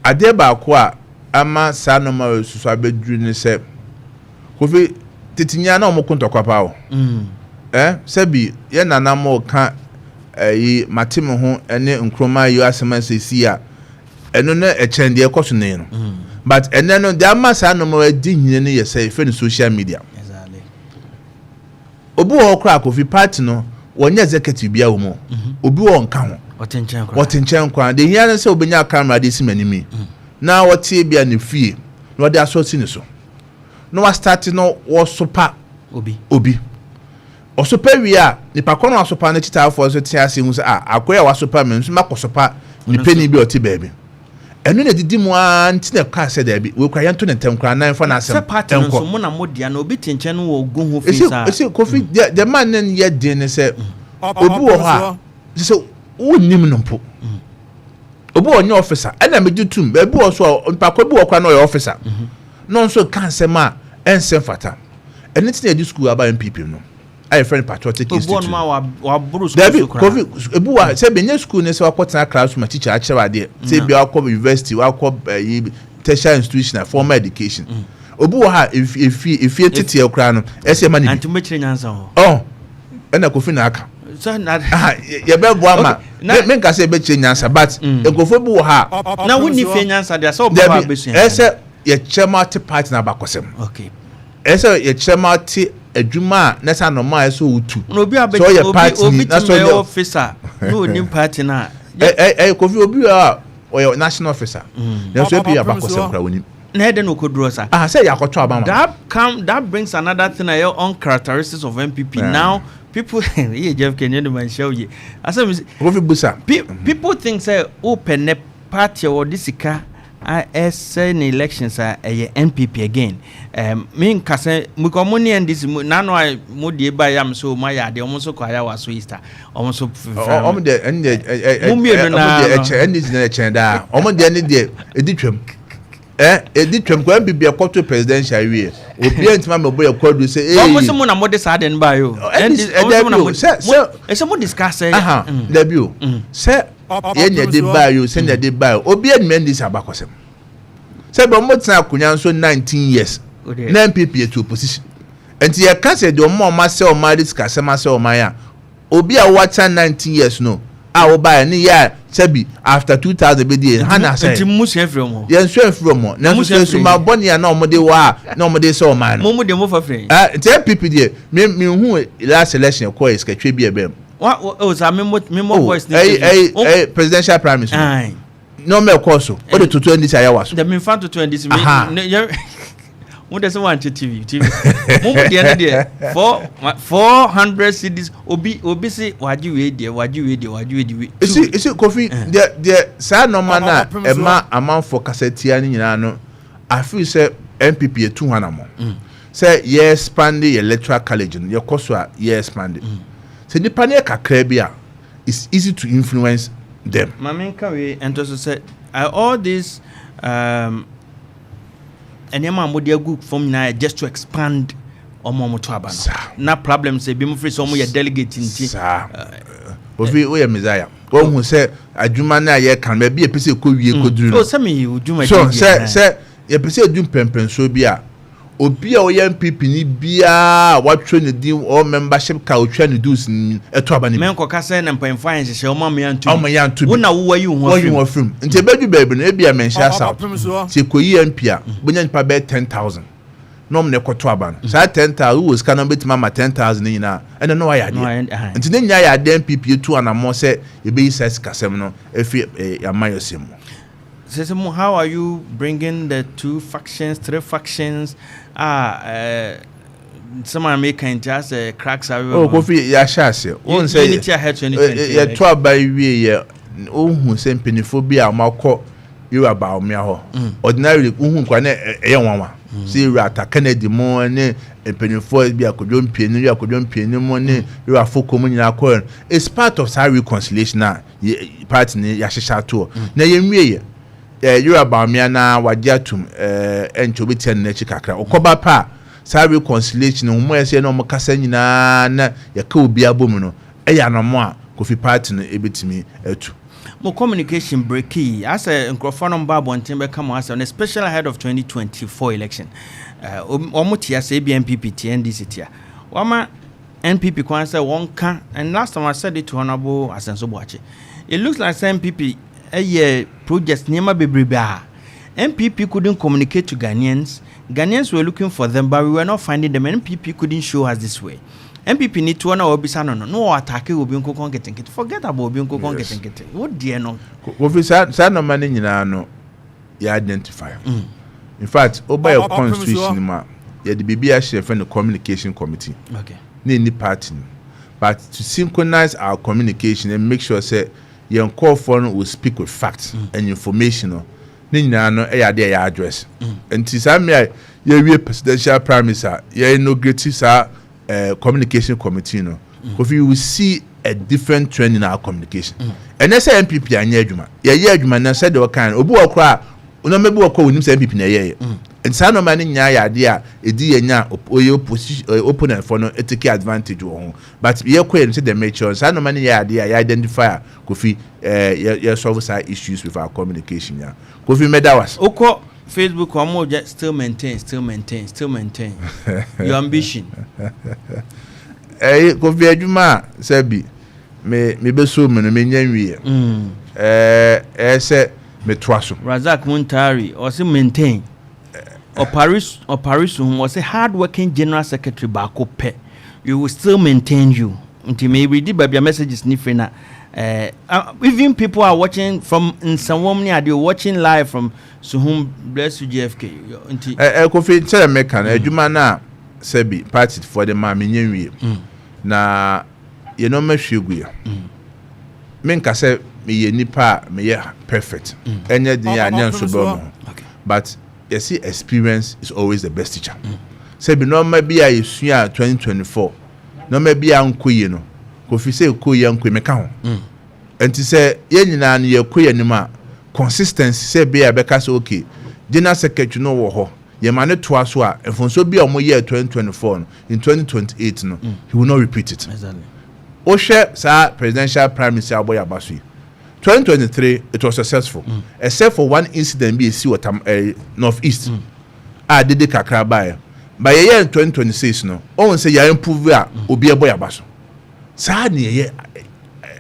Speaker 2: adeɛ baako a ama saa nɔɔma wɔ soso abɛduru ne sɛ, Kofi, tete nyinaa na wɔn ko ntɔkwa paa o. Sɛbi, yɛn nana mo ka ɛyi mate me ho ɛne Nkrumah yi asɛm asɛsi a, ɛno no ɛkyɛn deɛ ɛkɔ so ne no. But ɛnɛ no deɛ, ama saa nɔɔma adi nyina no yɛ sɛ yɛfrɛ no social media. Obi wɔ hɔ koraa, Kofi, party no wɔnyɛ executive bia wɔ mu. Obi wɔ nka ho.
Speaker 1: Ɔte nkyɛn koraa.
Speaker 2: Wɔte nkyɛn koraa deɛ, hia no sɛ obɛnya camera de si m'anim yi na wɔte bia ne fie na wɔde asɔ si ne so na wa start no wɔsopa
Speaker 1: obi.
Speaker 2: Obi ɔsopa wie a, nipa kɔ no asopa no kyitaafoɔ nso te ase hu sɛ a akɔyɛ a wasopa mi nso makɔ sopa nipa ni bi a ɔte baabi. Ɛno na didi mu ara nti na kaa sɛ daabi, wekura yɛnto ne ntɛm koraa nan fa n'asɛm.
Speaker 1: Sɛ party no nso mo na mo dea na obi te nkyɛn no wɔ ogu ho fi
Speaker 2: esi
Speaker 1: saa.
Speaker 2: Esi Kofi, deɛ man ne yɛ den ne sɛ obi wɔ hɔ a sɛ wonnim no mpo, obi wɔ nyɛ officer, ɛna megye tum baabi wɔ so a nipa kɔ bi wɔ kora na ɔyɛ officer na ɔnso ka nsɛm a ɛnsɛm fata. Ɛne ti na yɛde school aba NPP no a yɛfrɛ no Patriotic
Speaker 1: obi wɔ
Speaker 2: Institute.
Speaker 1: nom a waboro sukuu
Speaker 2: Dabi.
Speaker 1: so koraa.
Speaker 2: Kofi, ebi wa sɛ benye school ne sɛ wakɔ tena classroom a teacher akyerɛ adeɛ, sɛ ebi wakɔ university, wakɔ ɛyi tertiary institution a formal education. Obi wɔ ha, efie efie teteɛ koraa no, ɛsɛ ɛma ne bi.
Speaker 1: Anti mbɛkyerɛ nyansa hɔ.
Speaker 2: Ɔn ɛna Kofi na aka.
Speaker 1: Sɛ na
Speaker 2: Aha, yɛbɛboa ma me nka sɛ yɛbɛkyerɛ nyansa, but nkurɔfoɔ bi wɔ ha a
Speaker 1: Na wonni fie nyansa deɛ sɛ ɔba hɔ
Speaker 2: dabi
Speaker 1: abɛsua.
Speaker 2: Ɛsɛ yɛkyerɛ ma te party na abakɔsɛm. Ɛsɛ yɛkyerɛ ma te adwuma a na sɛ anɔma a ɛsɛ wotu
Speaker 1: Na obi
Speaker 2: sɛ ɔyɛ
Speaker 1: abɛ obi
Speaker 2: party
Speaker 1: obi
Speaker 2: ni na
Speaker 1: tumi
Speaker 2: sɛ
Speaker 1: bɛyɛ
Speaker 2: ɔyɛ
Speaker 1: officer na onim party na.
Speaker 2: Ɛ ɛ ɛ Kofi, obi wɔ a ɔyɛ national officer nanso epi abakɔsɛm kora wɔnim.
Speaker 1: Na ɛdɛ na okoduro sa.
Speaker 2: Ah, sɛ yɛ akɔtɔ aba ma.
Speaker 1: That brings another thing a yɛ uncharacteristics of NPP. Now people yɛ Jeff Kenye no man hyɛ oye asɛm.
Speaker 2: Kofi busa.
Speaker 1: People think sɛ wopɛ ne party a wɔde sika a ɛsɛ ne elections a ɛyɛ NPP again. Me nka sɛ because mo ne NDC mo nano a mo die ba yam so mo ayɛ adeɛ, ɔmo nso kɔ ayɛ waso Easter, ɔmo nso
Speaker 2: Ɔmo deɛ, ɛn deɛ ɛ ɛ
Speaker 1: Mo mmienu
Speaker 2: ɔmo
Speaker 1: naa
Speaker 2: deɛ
Speaker 1: no.
Speaker 2: ɛkyɛn NDC na ɛkyɛn daa. Ɔmo deɛ ne deɛ edi twam, ɛ edi twam kɔ. NPP ɛkɔto presidential wie, obiara ntoma mɛ bɔ yɛ kɔdu sɛ ee.
Speaker 1: Ɔmo sɛ mo na mo de saa de no ba yi o.
Speaker 2: NDC
Speaker 1: NDC ɔmo sɛ mo na
Speaker 2: ɛdɛbi o,
Speaker 1: mo ɛsɛ mo discuss sɛ
Speaker 2: aha, dabi o, sɛ yɛn na ɛde baa yi o, sɛ na ɛde baa yi o, obiara nim NDC abakɔsɛm sɛ bɛ ɔmo tena akonnwa nso 19 years na NPP yɛ to opposition. Nti yɛka sɛ deɛ ɔmo a ɔmo asɛ ɔmo ade sikasɛm asɛ ɔmo ayɛ a, obi a wɔatena 19 years no a wɔbaeɛ ne yɛ a, sɛbi, after 2000 bɛ di yɛ ha na asɛ.
Speaker 1: Nti mu sua firi ɔmo.
Speaker 2: Yɛn nso efiri ɔmo, nanso
Speaker 1: Mo
Speaker 2: sɛ
Speaker 1: sua firi
Speaker 2: esuma bɔnni a na ɔmo de wɔ a na ɔmo de sɛ ɔman no.
Speaker 1: Mo de mo fa firi.
Speaker 2: Ɛ nti NPP deɛ, mi hu last election kɔ yɛ sikatwe bi ɛbɛn mu.
Speaker 1: Wa o sa mi mo voice ni.
Speaker 2: Ɛyi ɛyi ɛyi presidential primaries no nneɛma ɛkɔ so o de toto NDC ayɛ wa so.
Speaker 1: Dɛmi nfa toto NDC mi ne yɛ mo de sɛ wankyɛ TV mo mo deɛ ne deɛ 400 cedis, obi si wagye wei deɛ, wagye wei deɛ, wagye wei deɛ wei.
Speaker 2: Esi Kofi, deɛ saa nneɛma na ɛma amanfo kasa tia ne nyinaa no, afi sɛ NPP etu hɔ anamɔ sɛ yɛ expand yɛ electoral college no, yɛkɔ so a yɛ expand sɛ nipa no yɛ kakra bi a, it's easy to influence them.
Speaker 1: Maame, nka wei ɛnto so sɛ all these nneɛma a mode agu fam nyinaa yɛ just to expand ɔmo a ɔmo to aba no na problem sɛ ebi mo firi sɛ ɔmo yɛ delegate nti.
Speaker 2: Saa, Ofi, woyɛ messiah, wɔn hu sɛ adwuma no a yɛka no, baabi yɛ pɛ sɛ ɛkɔ wie kɔduru no.
Speaker 1: O sɛ mi odwuma
Speaker 2: so sɛ yɛpɛ sɛ edu mpɛmpɛnsoɔ bi a Obi a ɔyɛ NPP ni biara a watwerɛ ne din or membership card, otwa ne dues ni, ɛto aba ne bi.
Speaker 1: Menkɔka sɛ na mpanyinfoɔ ayɛ nhyehyɛ ɔma me anto.
Speaker 2: Ɔma yɛ anto bi.
Speaker 1: Wo na wowɔ yi wo ho
Speaker 2: wɔyi
Speaker 1: afiri mu.
Speaker 2: Wɔn firim nti ebedu baabi no, ebi a Manhyia South
Speaker 3: Ɔpem soɔ.
Speaker 2: sɛ ekoyi MP a, bonya nipa bɛyɛ 10,000 na ɔmo na ɛkɔto aba no. Saa 10,000 wowɔ sika na ɔmo ama 10,000 ne nyinaa, ɛna na wayɛ
Speaker 1: Na wayɛ-
Speaker 2: adeɛ. Nti ne nyinaa yɛ adeɛ NPP etu anammɔ sɛ yɛbɛyi saa sikasɛm no efi amayɔsɛm mu.
Speaker 1: Sɛ mo, how are you bringing the two factions, three factions a nsɛm a meka nti asɛ cracks a?
Speaker 2: O Kofi, yɛahyɛ ase wɔn sɛ
Speaker 1: Unity ahead 2020.
Speaker 2: Yɛto aba yi wie yɛ, wohu sɛ mpanyinfoɔ bi a wɔakɔ Ewura Bawumia hɔ. Ordinarily, wohu nkwa na ɛyɛ nwanwa sɛ Ewura Ata Kennedy mu ne mpanyinfoɔ bi, Akwadwo Mpienu, Ewura Akwadwo Mpienu mu ne Ewura Afoko mu nyinaa kɔɛ no. It's part of saa reconciliation a yɛ party ne yɛahyehyɛ ato hɔ na yɛnwie yɛ. Ewura Bawumia na wagye atum, ɛnkyɛ obetia ne n'akyi kakra ɔkɔba pa a, saa reconciliation no wɔn yɛ sɛ na wɔn kasa nyinaa na yɛka obi abɔ mu no, ɛyɛ anamɔ a, Kofi, party no ebetumi atu.
Speaker 1: Mo communication break yi asɛ nkurɔfoɔ no mba abɔnten bɛka mo asɛm no, especially ahead of 2024 election. Ɔmo tia sɛ ebi NPP tia NDC tia wama NPP kwan sɛ wɔnka. And last time I said it to Honourable Asenso Boakye, it looks like sɛ NPP ɛyɛ project nneɛma bebrebe a NPP couldn't communicate to Ghanaians. Ghanaians were looking for them, but we were not finding them. NPP couldn't show us this way. NPP ni toɔ na wɔbisa no na wɔ attack obi nkokɔ nketenkete. Forget about obi nkokɔ nketenkete wo deɛ no.
Speaker 2: Kofi, saa nneɛma no nyinaa no yɛ identify. In fact, woba yɛ
Speaker 3: Ɔpem
Speaker 2: constitution
Speaker 3: soɔ.
Speaker 2: mu a, yɛde biribi ahyɛ yɛfrɛ no communication committee. Ne ni party no, but to synchronize our communication and make sure sɛ yɛn nkurɔfoɔ no will speak with facts and information no, ne nyinaa no ɛyɛ adeɛ a yɛ address. Nti saa mmea a yɛwie presidential primaries a yɛ inaugurate saa communication committee no, Kofi, you will see a different trend in our communication. Ɛnɛ sɛ NPP anyɛ adwuma, yɛyɛ adwuma na sɛdeɛ ɔkan no, obi wɔ koraa, nneɛma bi wɔ kɔ onim sɛ NPP na ɛyɛ yɛ. Nti saa nneɛma no nyinaa yɛ adeɛ a ɛdi yɛn nya oyɛ opposition opponent fo no take advantage wɔ ho, but yɛkɔ yɛn sɛ the mature saa nneɛma no yɛ adeɛ a yɛ identify a, Kofi, yɛ solve saa issues with our communication. Ya Kofi, mɛda was.
Speaker 1: Wokɔ Facebook, ɔmo gye "still maintain, still maintain, still maintain". Your ambition?
Speaker 2: Ɛyi, Kofi, adwuma a sɛbi me bɛ so mu no, me nya nwie. Ɛɛ sɛ metoa so.
Speaker 1: Razak Muntari ɔse "maintain". Ɔpare ɔpare so ho, ɔse "hard working general secretary baako pɛ, we will still maintain you". Nti mɛ read baabi a messages ni firi na even people are watching from Nsawam ne adeɛ, watching live from Suhum. Bless you, JFK. Nti
Speaker 2: Ɛ Kofi, sɛdeɛ meka no, adwuma no a sɛbi party foɔ de maa me nya nwie na yɛn nneɛma hwie gu yɛ. Menka sɛ meyɛ nipa a meyɛ perfect, ɛnyɛ den a nyɛ nso bɛ mo ho, but yɛsi experience is always the best teacher. Sɛbi, nneɛma bi a yɛsua a 2024 nneɛma bi a nkɔ yie no, Kofi, sɛ ɛkɔ yie nkɔ yie, meka ho. Nti sɛ yɛn nyinaa no yɛkɔ yɛn anim a, consistency sɛ bi a bɛka sɛ okay, general secretary no wɔ hɔ, yɛma ne toa so a, mfonso bi a wɔn yɛ 2024 no, in 2028 no, he will not repeat it. Wohwɛ saa presidential primaries a wɔbɔ yɛ aba so yi, 2023 it was successful, except for one incident bi esi wɔ tam North East a dede kakra baeɛ. But yɛyɛ in 2026 no, ɔhun sɛ yɛn improve a obi ɛbɔ yɛ aba so. Saa ne yɛyɛ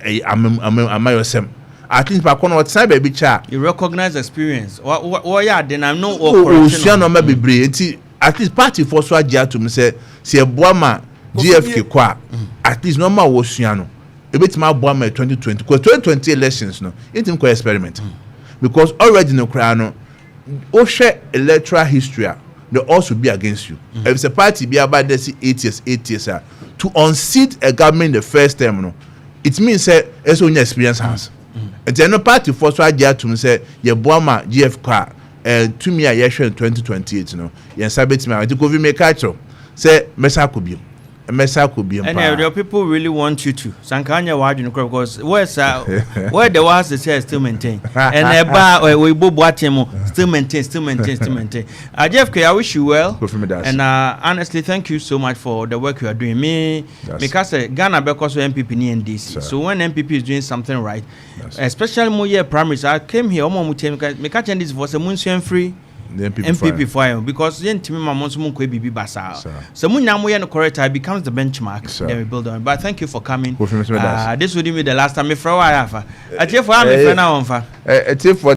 Speaker 2: ɛyɛ amam amam amayɔsɛm. At least baako no ɔtena baabi kyɛ a,
Speaker 1: You recognize experience, wɔyɛ ade na no.
Speaker 2: Osua nneɛma bebree. Nti at least party foɔ so agye atum sɛ ɛboa ma JFK kɔ a, at least nneɛma a wɔsua no ebetumi aboa ma 2020, because 2020 elections no, yɛntumi kɔ experiment, because already no koraa no, wohwɛ electoral history a, they also be against you. If sɛ party bi aba there si 8 years, 8 years a, to unseat a government in the first term no, it means sɛ ɛsɛ onya experience hands. Nti ɛno party foɔ so agye atum sɛ yɛboa ma GF kɔ a, tumi a yɛhwɛ in 2028 no, yɛn nsa bɛtumi a. Nti Kofi, meka kyerɛw sɛ mɛsa akɔ biom, mɛsa akɔ biom.
Speaker 1: And
Speaker 2: paa.
Speaker 1: Your people really want you to sanka anya w'adwene kora, because where sa where the was say "still maintain" and ɛba oyibo boaten mu "still maintain, still maintain, still maintain". JFK, I wish you well.
Speaker 2: Kofi, me da ase.
Speaker 1: And honestly, thank you so much for the work you are doing. Me meka sɛ Ghana bɛkɔ so NPP ne NDC. So when NPP is doing something right, especially mo yɛ primaries, I came here, ɔmo a mo tie meka kyɛn NDC for sɛ mo nsua mfiri.
Speaker 2: The NPP.
Speaker 1: NPP fo ayɛ, because yɛntumi ma mo nso mo nkɔ biribi basaa. Sɛ mo nyinaa moyɛ no correct a, it becomes the benchmark. Then we build on it. But thank you for coming.
Speaker 2: Kofi, Mr. Medas.
Speaker 1: This wouldn't be the last time mefrɛ wo ayɛ afa. Atiefoɔ a mefrɛ no a wɔmfa.
Speaker 2: Ɛtiefoɔ.